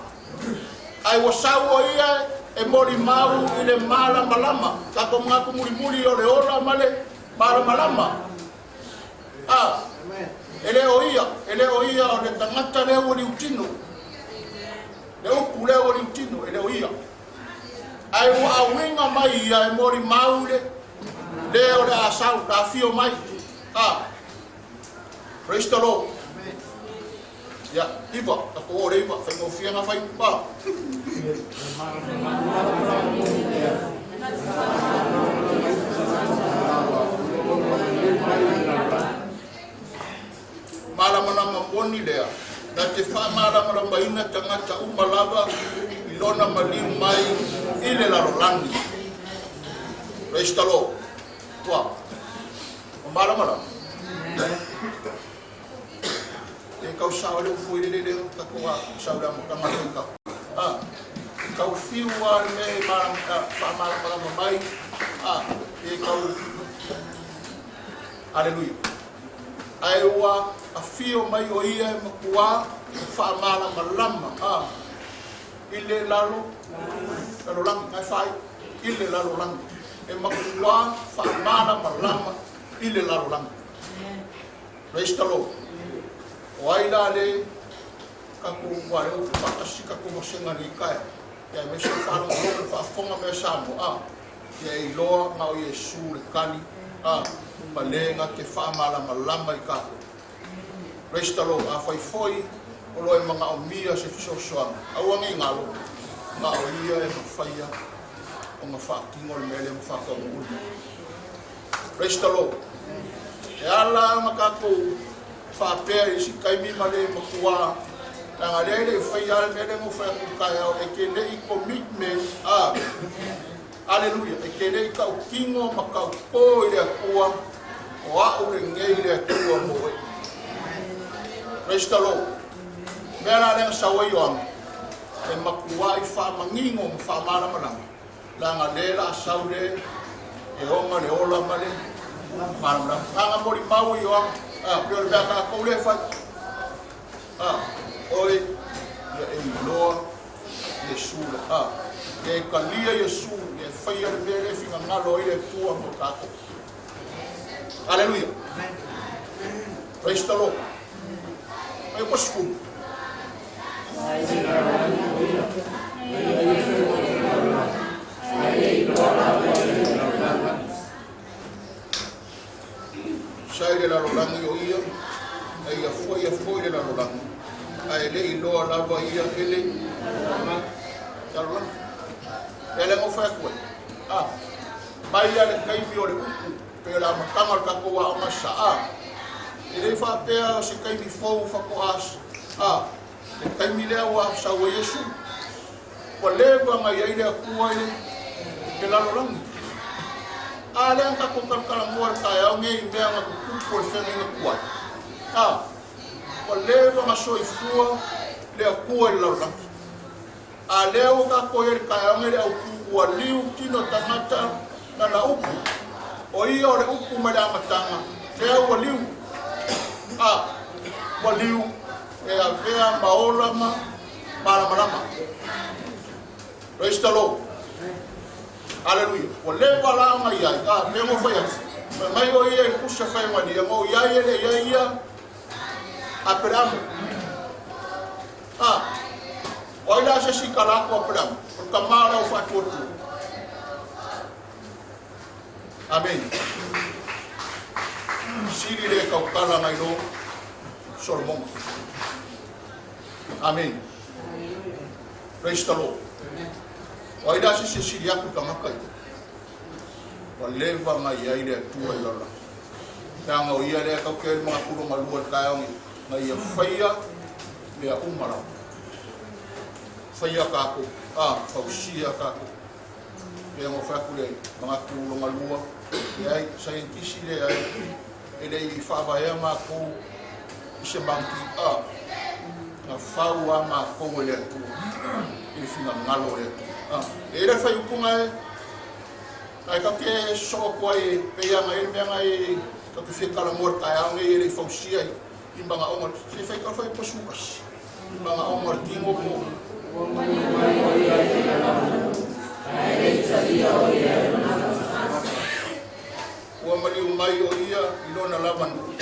Ae ua sau o ia e molimau i le malamalama. Tatou manatu mulimuli o le ola ma le malamalama. A, e le o ia, e le o ia o le tagata lea ua liutino. Le upu lea ua liutino, e le o ia. Ae ua auiga mai ia e molimau i le lē o le a sau, le afio mai. A. Praise the Lord. Ia, iva, tatou oo i le iva, faigofie na fai. A. Malamalama moni lea, na te faamalamalamaina tagata uma lava i lona maliu mai i le lalolagi. Praise the Lord. Ua o malamalama. E kau sao le ufu i le lele o tatou a sau le amataga le kau. A, e kau fiu a le mea e faamalamalama mai. A, e kau. Aleluia. Ae ua afio mai o ia e makuā faamalamalama a i le lalo lalolagi na e fai i le lalolagi e makuā faamalamalama i le lalolagi. Praise the Lord. O ai la le tatou ua le upu faatasi tatou vasega nei taeao. Ia aemaise o faalogologo faafofoga mai a Samoa a ia e iloa na o Iesu le tali a ma le na te faamalamalama i tatou. Praise the Lord. Afai foi o lo o e manaomia se fesoasoani, aua ne i galo, na o ia e mafaia ona faatino le mea lea ma faataunuu le mea. Praise the Lord. E ala ona tatou faapea i isi taimi ma le matua, leaga lea e le i faia le mea lea na ou fai atu i le taeao, e te le i commitment, a, aleluia, e te le i tautino ma tautō i le Atua, o au lenei le Atua mo oe. Praise the Lord. Mea la lea na sau ai Ioane, e matuai faamanino ma faamalamalama, leaga lea la sau le e ona le ola ma le malamalama. Leaga molimau i Ioane, a, pei o le mea a tatou lea e fai. A, oe, ia e iloa Iesu le, a, ia e talia Iesu, ia e faia le mea lea e finagalo ai le Atua mo tatou. Aleluia. Praise the Lord. Ai ko sefulu. Sa i le lalolagi o ia, a ia foi a foi le lalolagi, a e le i loa lava ia e le lalolagi. E le gofai atu ai. A, mai ia le taimi o le upu, pei o le amataga o le tatou aoga sa a. E le faapea se taimi fou faatoa a, le taimi lea ua sau ai Iesu. Ua leva ona i ai le Atua i le lalolagi. A lea na tatou talatalanoa i le taeao nei i mea na tutupu o le feagaiga tuai. A, ua leva ona soifua le Atua i le lalolagi. A lea ua tatou i ai i le taeao nei i le autu ua liu tino tagata lana upu. O ia o le upu mai le amataga, lea ua liu. A, ua liu e avea ma ola ma malamalama. Praise the Lord. Hallelujah. Ua leva la ona i ai. A, mea mo fai atu. Fai mai o ia i le pusa fai malia, mo i ai e le i ai ia Aperamo. A, o ai la se si kala aku Aperamo? O le tama o le au faatuatua. Amen. Sili le kaukala ngai lo Solomon. Amen. Praise the Lord. O ai la se se sili aku tagata ia? Ua leva na i ai le Atua i lalolagi. Leaga o ia lea tau ke ai le magatulo malua i le taeao nei, na ia faia mea uma lava. Faia tatou, a, fausia tatou. Pei ona fai atu le manatu lona lua, leai, saienitisi leai, e le i faavaea matou i se mangi, a, na fau lava matou e le Atua i le finagalo o le Atua. A, e i ai le faaiupuga e, ae tatou te sosoo atu ai e pei lava ona i ai le mea na e tatou te fia talanoa i le taeao nei e le i fausia i manaoga, se i fai fai pasu tasi i manaoga o le tino po o. Ua maliu mai o ia i lona lava nuu,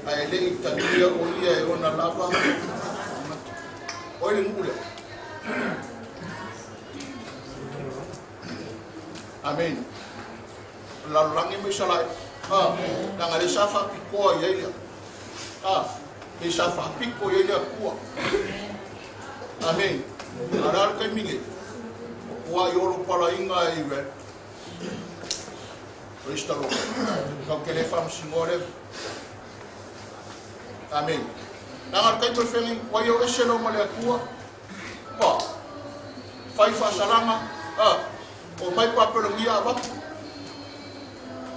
ae le i talia o ia e ona lava tagata. O ai le nuu lea? Amene. O le lalolagi ma Isalaele. A, leaga lea sa faapitoa i ai le, a, lea sa faapito i ai le Atua. Amene. A o le a le taimi nei? Ua i olo palaina e Iran. Praise the Lord. Kau te le faamasinoa lea. Amene. Leaga le taimi o le feagaiga, ua i o ese loa ma le Atua. Ua fai faasalaga, a, omai Papelonia avatu,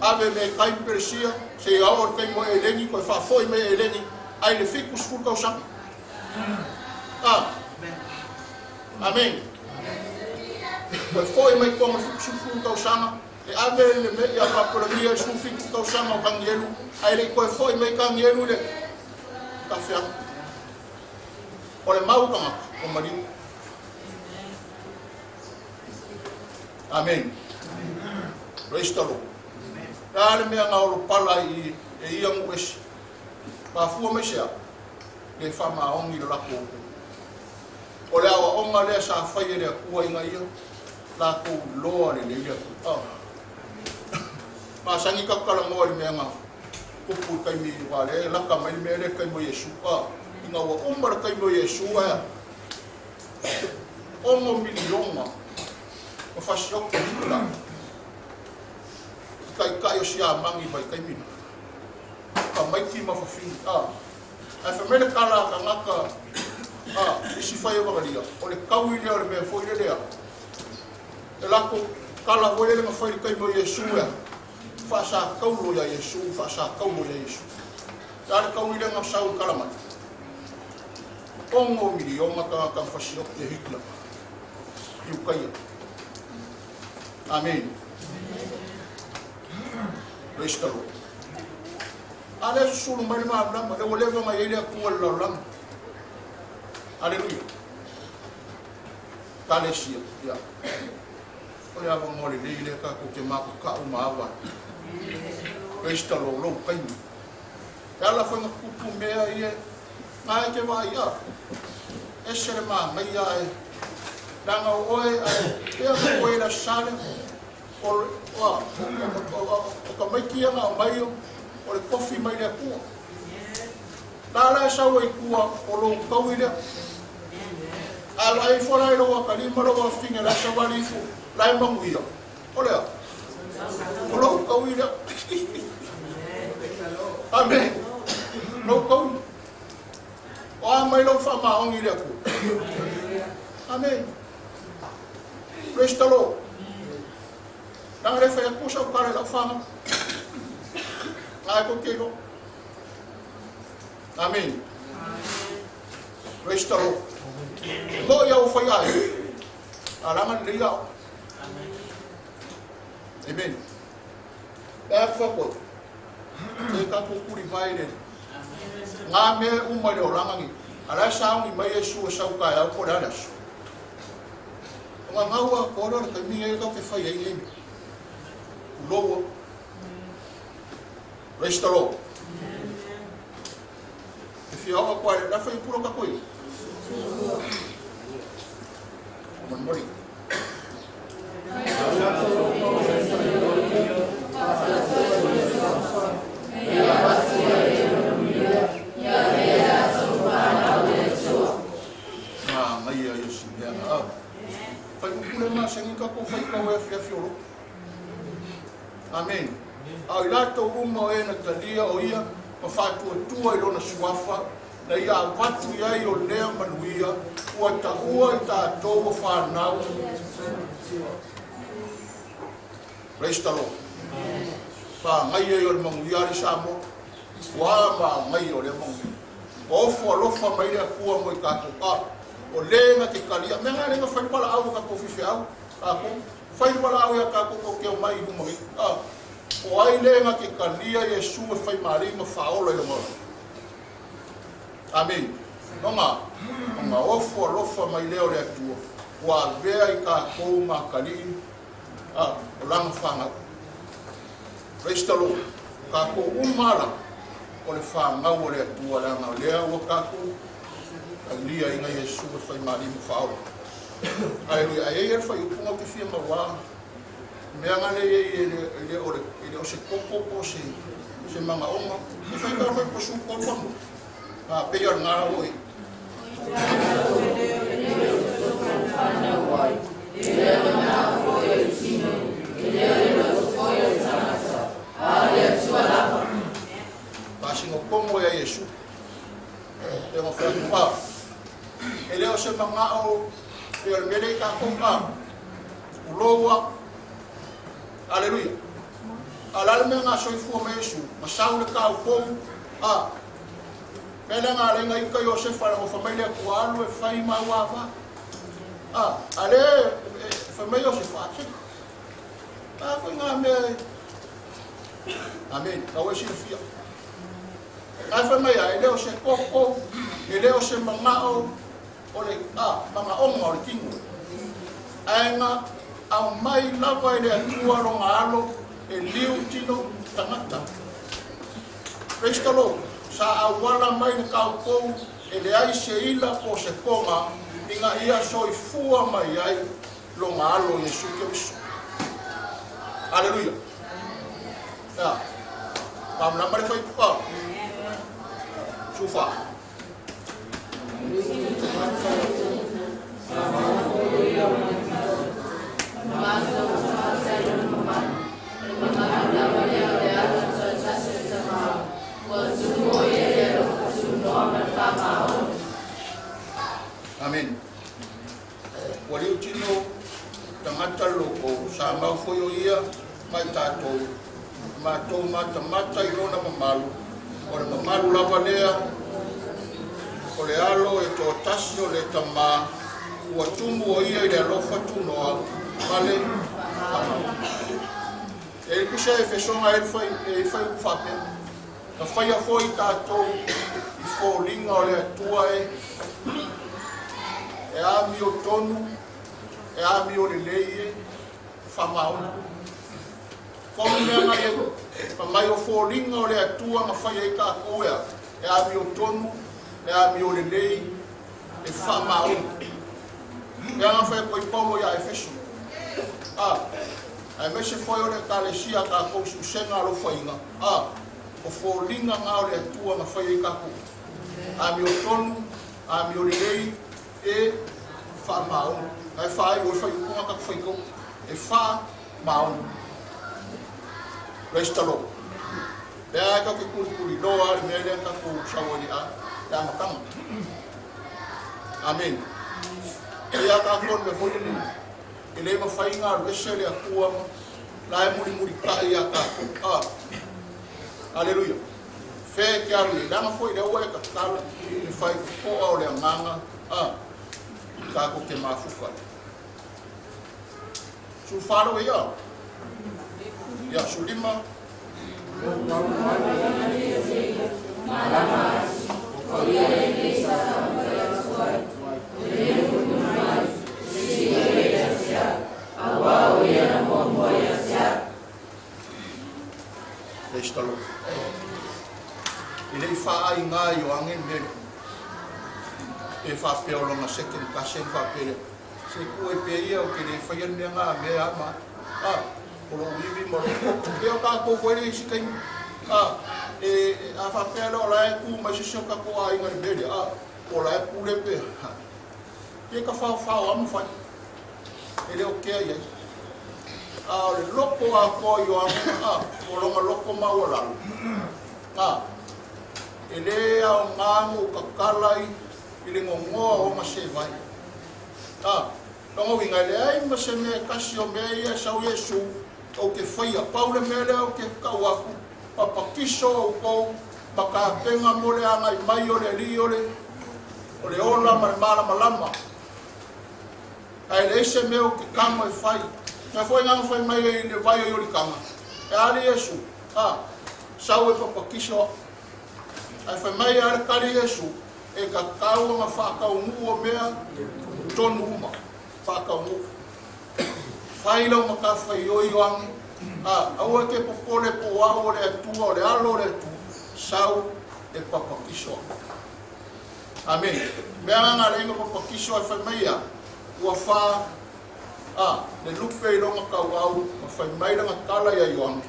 ave me tai ma Peresia, seia oo i le taimi o Eleni, toe faafoi mai e Eleni, ai le 70 tausaga. A, Amene. Toe foi mai tua ma le 70 tausaga, e ave le mea ia Papelonia i le 17 tausaga o Kanielu, ae le i toe foi mai Kanielu i le tafeaga. O le mau tagata o maliu. Amen. Praise the Lord. Le a le mea na olopala i e ia nuu ese? Mafua mai se a? Le faamaoni le latou upu. O le aoaoga lea sa fai e le Atua ina ia latou iloa lelei le Atua. Oh. Masani tatou talanoa i le mea na tupu i le taimi aua lea e lata mai le mea lea i le taimi o Iesu. Oh. Ina ua uma le taimi o Iesu ae a? 6 miliona ma fasioti Hitler i taitai o Siamani i vaitaimi na. Tamaiti ma fafine. A. Ae fai mai le tala a tagata a isi fai evagalia, o le taui lea o le mea foi lele a le latou tala foi lele na fai i le taimi o Iesu ea, faasataulo ia Iesu, faasataulo ia Iesu. Le a le taui lea na sau i tala mai? 6 miliona tagata na fasioti e Hitler i Ukaia. Amene. Praise the Lord. A lea susulu mai le malamalama, lea ua leva ona i ai le Atua i le lalolagi. Aleluia. Kalesia, ia. O le avanoa lelei lea tatou te makakau ma ava ai. Praise the Lord, lou taimi. E ala foi na tupu mea ia, na e te vaai a, ese le manaia ae, leaga o oe ae, pea ka oe le Aso Sa lea, o, o, o, o, o tamaiti ia na aumai o, o le tofi mai le Atua. La la e sau ai tua o lou taui lea. A vaai ifo la i lou atalima lou afafine la e savali ifo, la e manuia. O le a? O lou taui lea. Amene. Lou taui. O a mai lou faamaoni i le Atua. Amene. Praise the Lord. Leaga le fai atu sau tala i lau fanau. Ae tou te iloa. Amene. Praise the Lord. Mo ia ua fai ai. A langa lelei ao. Amen. E a ku whakoi. E tatou kuri vai le. Ngā mea uma i le olaga ni. A la e sauni mai Iesu e sau taeao po o le a le aso. O ngā ngau a kōrero le taimi e kau te whai ai nei mea. Uloua. Praise the Lord. E whia oa koa le, la whai puro ka koe. Molimoli. Manaia ia si mea na au. Whai upule masani ka ko whai kau e awhiawhi o roto. Amen. A o i latou uma o e na talia o ia ma faatuatua i lona suafa, na ia avatu i ai o lea manuia ua taua i tatou ua fanau. Praise the Lord. Whāngai ai o le manuia ali Samoa. Ua maangai o lea manuia. Ua ofo alofa mai le Atua mo i tatou ka. O le na te talia. Mea nga le na whai wala au o tatou fifeau. Tatou. Whai wala au ia tatou tou te omai i luma nei. A. O ai le na te talia Iesu e whai maali ma whaola i lona ola. Amene. Ona, ona ofo alofa mai lea o le Atua, ua avea i tatou ma atalii, a, o lana fanau. Praise the Lord. Tatou uma lava, o le fanau o le Atua, leaga o lea ua tatou talia ina Iesu e fai malie ma faaola. Aleluia. Ae e i ai le fuaiupu na ou te fia maua. Mea nga le e le le o le e le o se koko po se se magaoga. E fai ka fai po su ko pa. A pe yo nga o e. Pasingo komo ia Iesu. E ngo fa pa. E le o se magao e o le mele i kākou a. Uloa. Aleluia. A la le mea nga soifua ma Iesu, ma sau le kau pou, a. Mea le nga lenga ika Iosefa le ngofa mai le atua alu e fai ma ua va. A, a le, fai mai Iosefa, se. A koe ngā mea e. Amen. Kau e silafia. Ae fai mai a, e le o se koko, e le o se magao, o le a, magaoga o le tino. Ae na aumai lava e le Atua lona alo e liu tino tagata. Praise the Lord. Sa auala mai le taupou e leai se ila po o se koga ina ia soifua mai ai lona alo Iesu Keriso. Aleluia. Ia. Malamalama le fuaiupu a. Sufa. Amen. Ua liu tino tagata loko sa mau foi o ia mai tatou matou matamata i lona mamalu, o le mamalu lava lea o le alo e toatasi o le Tamā, ua tumu o ia i le alofa tunoa ma le faamamalu. E i kusa e fesoga e fai e fai upu faapea, na faia foi tatou i foliga o le Atua e e amiotonu, e amiolelei e faamaoni. Tonu mea na ia ma mai o foliga o le Atua na fai ai tatou e e amiotonu, e amiolelei, e faamaoni. Mea na fai atu ai Paulo ia Efeso. A, aemaise foi o le Ekalesia a tatou i susega alofaina, a, o foliga na o le Atua na fai ai tatou. Amiotonu, amiolelei, e faamaoni. Ae faaiu ai faaiuga tatou faitau, e faamaoni. Praise the Lord. Lea e tatou te tulituliloa le mea lea tatou sau ai le le amataga. Amen. E ia tatou le mea foi lele, e le mafai ona alu ese le Atua ma la e mulimulitai ia tatou. Ah. Aleluia. Fe e te alu i leaga foi lea ua e tatala le fai toa o le agaga ah, tatou te mafuta ai. Sulufalo ia. Ia, sulima. Praise the Lord. E le i faaiga i Ioane le mea lea. E faapea o lona second cousin faapea lea. Se tuu ai pea ia ou te le faia le mea na mea a ma. A, o lou ivi ma lou toto. Pei o tatou foi le isi taimi. A, e, a faapea lea o la e tu mai se isi o tatou aiga i le mea lea. A, o la e pule pea. Ha. Ia ka faofao a ma fai. E le o kea i ai. A o le loko atoa i Ioane, a, o lona loko maualalo. A, e le aoga ona ou tatala i, i le gogoa o ona sevai. A, lona uiga, e leai ma se mea e tasi o mea ia e sau Iesu, ou te faia. Pau le mea lea ou te tau atu, papatiso outou ma tapena mo le agai mai o le Alii o le, o le ola ma le malamalama. Ae leai se mea ou te tago e fai. Mea foi na fai mai ai i le vai o Ioritana, e a le Iesu, a, sau e papatiso au. Ae fai mai a le kali Iesu, e tatau ona faataunuu o mea tonu uma. Faataunuu. Fai lau matafaioi Ioane, a, aua e te popole po o au o le Atua, o le Alo o le Atua, sau e papatiso au. Amene. Mea na na le ina papatiso e fai mai ia, ua fa A, le lupe i lona kauau ma fai mai lana tala ia Ioane,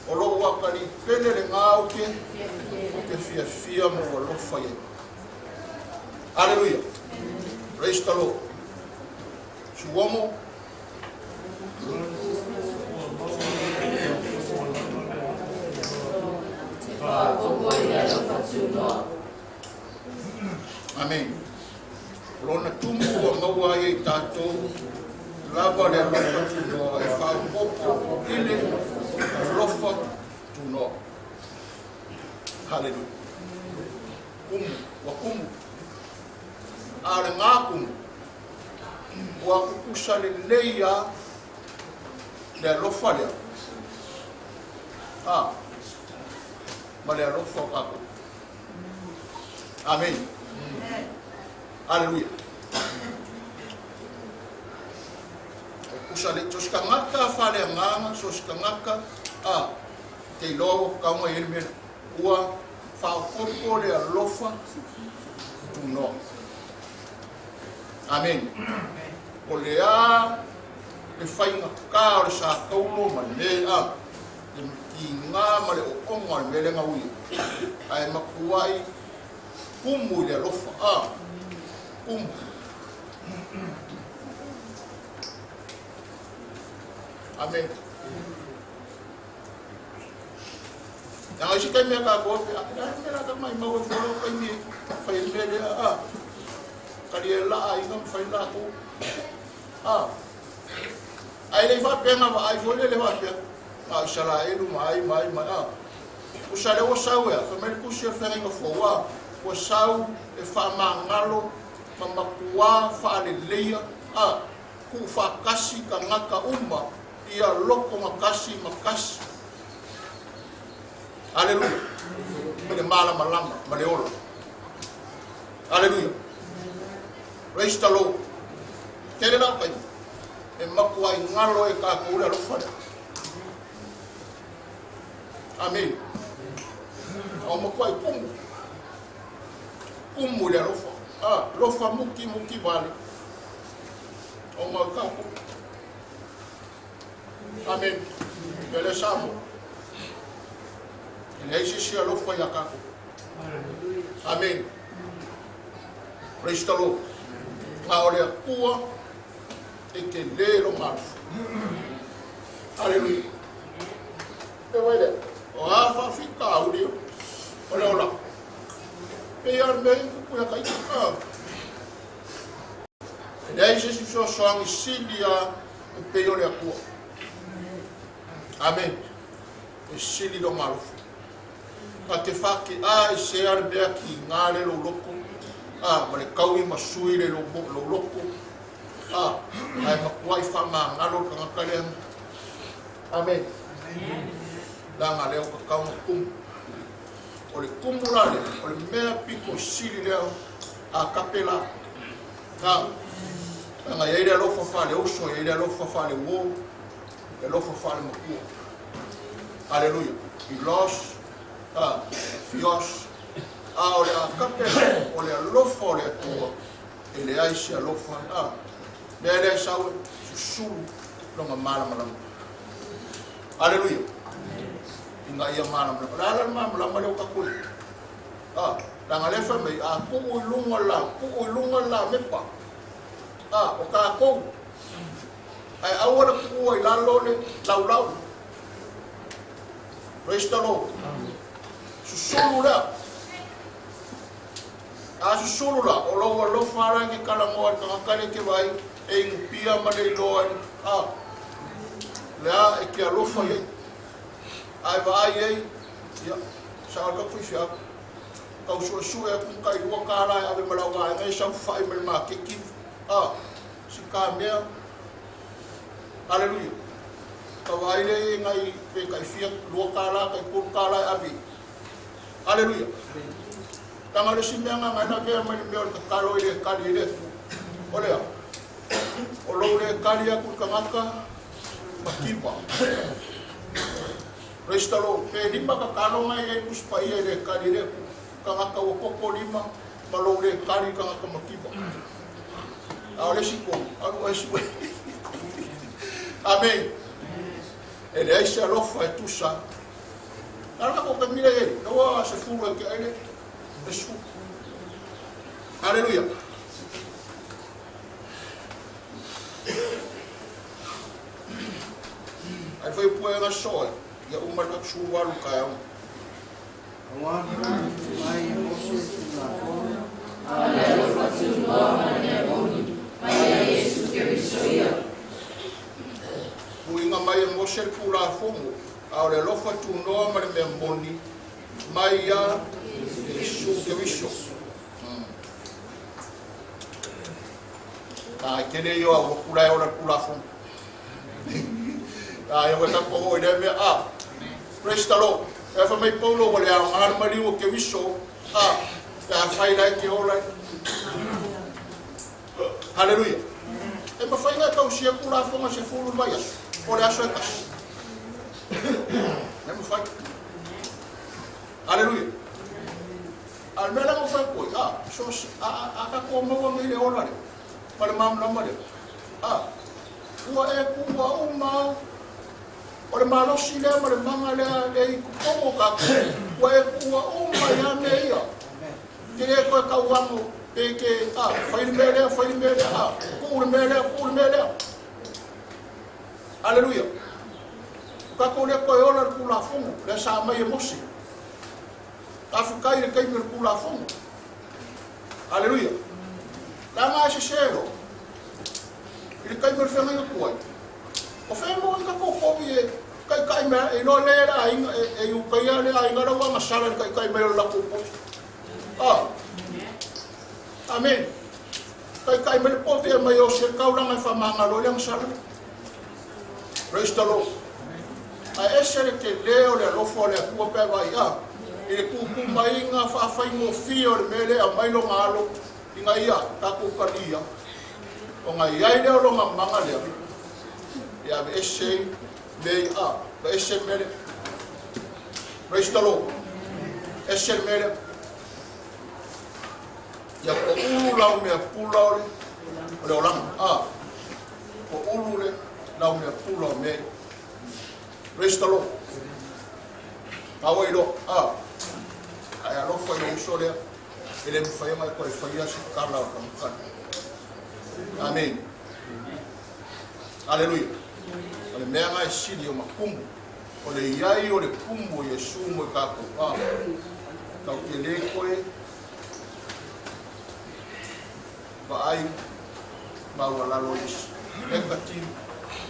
O lou atalii pele lenā ou te fiafia ma ou alofa i ai. Aleluia. Praise the Lord. Suomo. Amen. O lona tumu ua maua ai e i tatou lava le alofa tunoa e faaopoopo i le alofa tunoa. Haleluia. Kumu, ua kumu. A o lena kumu, ua kukusa lelei a le alofa lea. A, ma le alofa o tatou. Amene. Aleluia. E kusa le, so se tagata faaleagaga, so se tagata a te iloa ua tatau ona i ai le mea lea. Ua faaopoopo le alofa tunoa. Amene. O le a le faigata o le sa taulo ma le mea a le tiga ma le ooga o le mea lea na ui ai, ae matuai kumu i le alofa, a kumu. Amene. Leaga isi taimi a tatou pe a le mea la ka maimau e fua taimi e fai ai le mea lea a kali e laa aiga ma fai latou a Ae le i faapea na vaai foi lele faapea, na o Isaraelu ma ai ma ai ma ai. Tusa lea ua sau ea, fai mai le tusi o le feagaiga fou, a, ua sau e faamagalo ma matuā faaleleia, a, tuufaatasi tagata uma ia loto gatasi ma tasi. Aleluia! I le malamalama ma le ola. Aleluia! Praise the Lord. Tele lau taimi e matuai galo e tatou le alofa lea. Amen. O matuai kumu. Kumu i le alofa. Ah, alofa muki muki vale. O mau tatou. Amen. Ia le Samoa. E leai se isi alofa ia tatou. Amen. Praise the Lord. A o le Atua e tele lona alofa. Aleluia. E vai lea. O a faafitauli o le ola. Pei a le mea i tupu ia ka ita. E leai se isi fesoasoani sili a e pei o le Atua. Amen. E sili lona alofa. A te faakeʻā i sea le mea kīgā le lou loto, a, ma le taui ma sui le lou, lou loto, a, ae matuai faamagalo le tagata lea. Amen. Leaga lea ua tatau ona tumu. O le tumu la lea, o le mea pito sili lea a kape la. A, leaga e i ai le alofa faaleuso, e i ai le alofa faaleuō, le alofa faalematua. Aleluia. Philos, a, phios. A o le agape, o le alofa o le Atua, e leai se alofa, a, mea lea e sau e susulu lona malamalama. Aleluia. Ina ia malamalama. O le a la le malamalama lea ua tatou i ai? A, leaga lea fai mai, a tuu i luga la, tuu i luga la mepa. A, o tatou, ae aua le tuua i lalo le laulau. Praise the Lord. Susulu lea. A susulu la, o lou alofa ala e ke talanoa i le tagata lea e te vaai e inupia ma le iloa i a, lea e te alofa i ai. A e vaai i ai, ia, sao le tatou faifeau. Tau suesue atu ma tai $2 e ave ma lau vaega e saofai ma le maketi, a, si ka mea. Aleluia. Ka vaai lea i ngai pe tai fia $2, tai $3 e ave. Aleluia. Leaga le isi mea na ngai lavea mai le mea o le tatalo e le tali e le Atua. O le a? O lou le tali atu i tagata mativa. Praise the Lord. Pe lima tatalo ngai e Tusi Paia e le tali e le Atua. Tagata ua toto lima ma lou le tali i tagata mativa. A o le isi tolu, alu oe sue. Amene. E leai se alofa e tusa ai. Na o le tatou taimi lea e i ai, lea ua 10 e tea ai le 10. Aleluia. Ai fai puega soe, ia uma le 18 taeao. Aua na tuuina mai e Mose le Tulafono, A o le alofa tunoa ma le mea moni, mai ia Iesu Keriso ia. Tuuina mai e Mose le Tulafono, a o le alofa tunoa ma le mea moni, mai ia Iesu Keriso. A tele ia ua pula e ola le Tulafono. A ia ua tatou oo i lea mea. A, praise the Lord. E fai mai Paulo ua le aoga le maliu o Keriso, a, pe afai la e te ola i. Haleluia. E mafai ona e tausia Tulafono e 10 i le vaiaso, po o le aso e tasi. E mafai. Haleluia. A o le mea la na ou fai atu ai, a, so, a, a, a tatou maua nei le ola lea, ma le malamalama lea, a, ua e tuua uma o le malosi lea ma le maga lea lea i totonu o tatou, ua e tuua uma ia mea ia. Te le toe tauano pe te, a, fai le mea lea, fai le mea lea, a, tuu le mea lea, tuu le mea lea. Aleluia. O tatou le toe ola le Tulafono lea sa aumai e Mose. Faafetai i le taimi o le Tulafono. Aleluia. Leaga e sese loa i le taimi o le feagaiga tuai. O fea e maua ai tatou povi e taitai mai ai, e iloa lea e le aiga, e i uta ia le aiga la ua agasala i le taitai mai o le latou povi. Ah. Amen. Taitai mai le povi e mai o se taulaga e faamagalo ai le agasala. Praise the Lord. Ae ese le tele o le alofa o le Atua pe a vaai a i le tuutumaiga faafaigofie o le mea lea e aumai lona alo ina ia tatou talia ona i ai lea o lona maga lea e aveese ai mea ia a aveese le mea lea. Praise the Lord. Ese le mea lea. Ia poulu lau mea pula o le olaga. A poulu le lau mea pula o mea ia. Praise the Lord. Taua i loa. A. Ae alofa i lou uso lea. E le mafai ona e toe faia se tala o le kamupani. Amen. Aleluia. O le mea na e sili o matumu. O le iai o le kumu o Iesu mo i tatou. A. Tau te le koe vaai maualalo i isi. Empathy.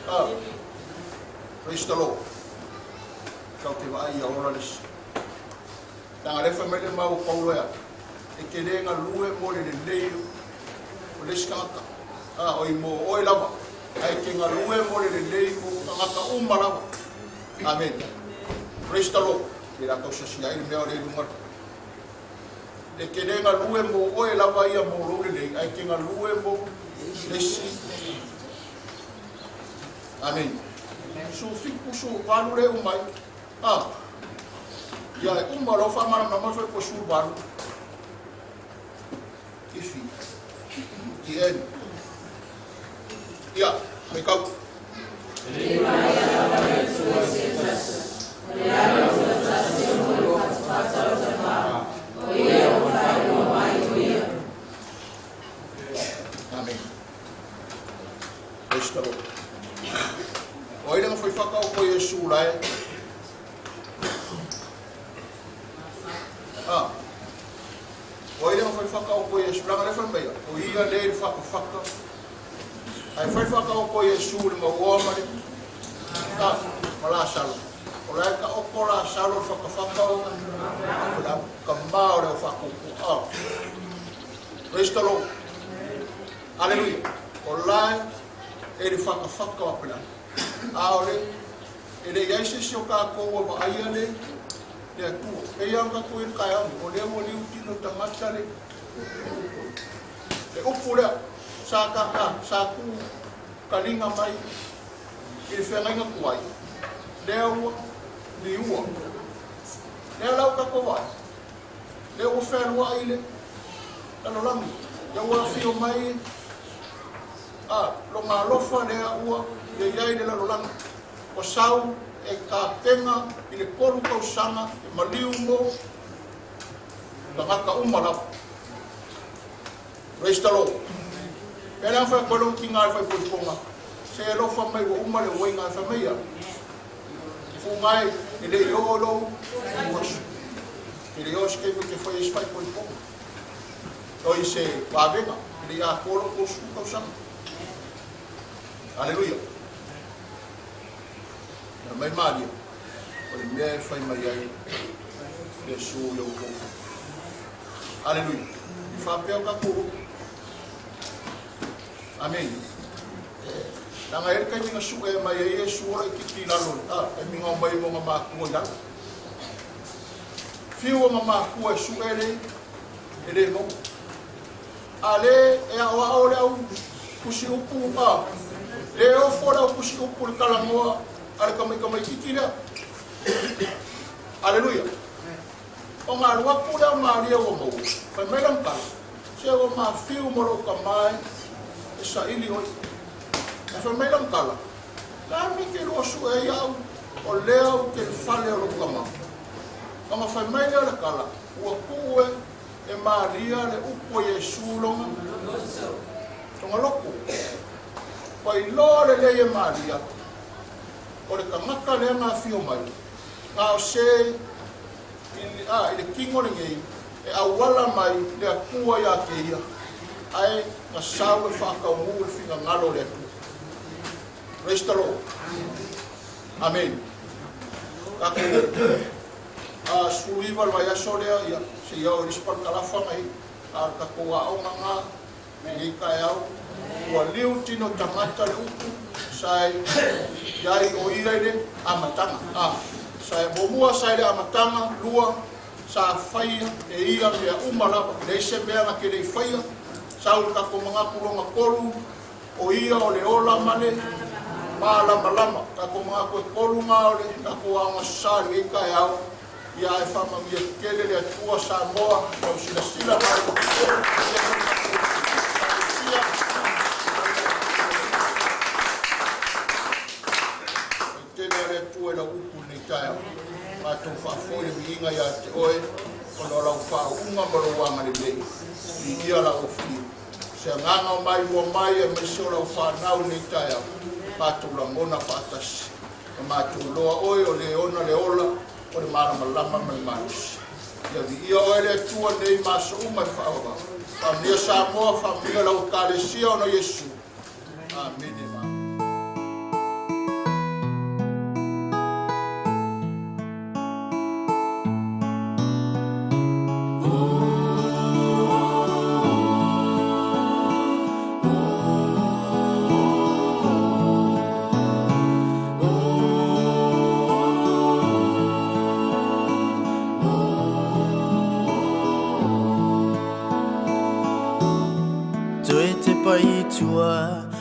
A. Praise the Lord. Tau te vaai ia ola le isi. Leaga lea fai mai le mau o Paulo e a, e te le galue mo le lelei o le isi tagata, a oi mo oe lava, ae e te galue mo le lelei o tagata uma lava. Amen. Praise the Lord. Ke la tausasia ai le mea o le i luga. E te le galue mo oe lava ia mo lou lelei, ae e te galue mo le isi. Amen. Su 7, su 8 le uma ai. A. Ia e uma loa faamalamalama le fuaiupu 18. Ifi. The end. Ia, faitau. E vaaia lava le Atua se tasi, o le alofa tasi mo le fatafata o tama, o ia ua faailoa mai o ia. Amen. Praise the Lord. O ai le na fai whakaoko i Iesu lae? Ah. O ai le na fai whakaoko i Iesu? Leaga lea fai mai ia, o ia lea i le whakawhaka. Ae fai whakaoko i Iesu i le mauoa ma le ah, ma Lasalo. O la e taoto Lasalo i le whakawhaka o Aperahama, tama o le au whakaupu. Ah. Praise the Lord. Hallelujah. O la e le whakawhaka o Aperahama. A o le, e le i ai se isi o tatou ua vaaia le, le Atua. Pei lava ona tatou i ai i le taeao nei, o lea ua liu tino tagata le, le upu lea sa ta, a, sa tu taliga mai i le feagaiga tuai, lea ua liua. Lea la ua tatou vaai, lea ua fealuai le lalolagi, lea ua afio mai a, lona alofa lea ua Ia i ai le lalolagi. Ua sau e tapena i le 3 tausaga e maliu mo tagata uma lava. Praise the Lord. Pea le fai ko lo ki ngai fai poiponga. Se alofa mai ua uma le uaiga e fai mai ia. Fu mai e le i oo lou aso. E le i oo se taimi ou te faia i se faaipoipoga. Oi se vavega, e le i atoa lou 30 tausaga. Aleluia. Fai mai Maria, o le mea e fai mai ai Iesu i outou. Aleluia. E faapea o tatou upu. Amene. Leaga e i ai le taimi na sue mai ai Iesu o laitiiti i lalo, a, taimi na omai ai ma ona matua i lalo. Fiu ona matua e sue le, e le maua. A le e aoao le au tusi upu, a, le ofo le au tusi upu i le talanoa a le tamaitamaititi lea. Aleluia. Ona alu atu lea o Maria ua maua, fai mai lana tala, Se ua mafiu ma lou tama e saili oe. Ae fai mai lana tala, Le a le mea e te lua sue ai au, o lea ou te i le fale o lou tama? Ona fai mai lea o le tala, Ua tuu e Maria le upu a Iesu lona loto. Ua iloa lelei e Maria, o le tagata lea na afio mai, na o se i le tino lenei e auala mai le Atua ia te ia, ae na sau e faataunuu le finagalo o le Atua. Praise the Lord. Amen. Tatou 19 le vaiaso lea, ia, seia oo i le isi parakalafa na i, a o le tatou aoga na, Lenei taeao, ua liu tino tagata le upu sa i ai o ia i le amataga. A, sa muamua sa i le amataga, lua, sa faia e ia mea uma lava, e leai se mea na te le i faia, sau le tatou manatu lona tolu, o ia o le ola ma le malamalama. Tatou manatu e tolu na o le tatou aoga sa i lenei taeao, Ia ae faamanuia tele le Atua Samoa lau silasila mai tele a le Atua i lau upu i lenei taeao. Matou faafoi le viiga ia te oe ona o lau faauuga ma lou agalelei. Viia lau afio. Se agaga o maimoa mai aemaise o lau fanau i lenei taeao. Matou lagona faatasi. Ma matou iloa oe o le ona le ola o le malamalama ma le malosi. Ia viia oe le Atua nei ma aso uma e faaauau. Faamanuia Samoa, faamanuia lau Ekalesia ona o Iesu. Amene. Toe te pai i tua.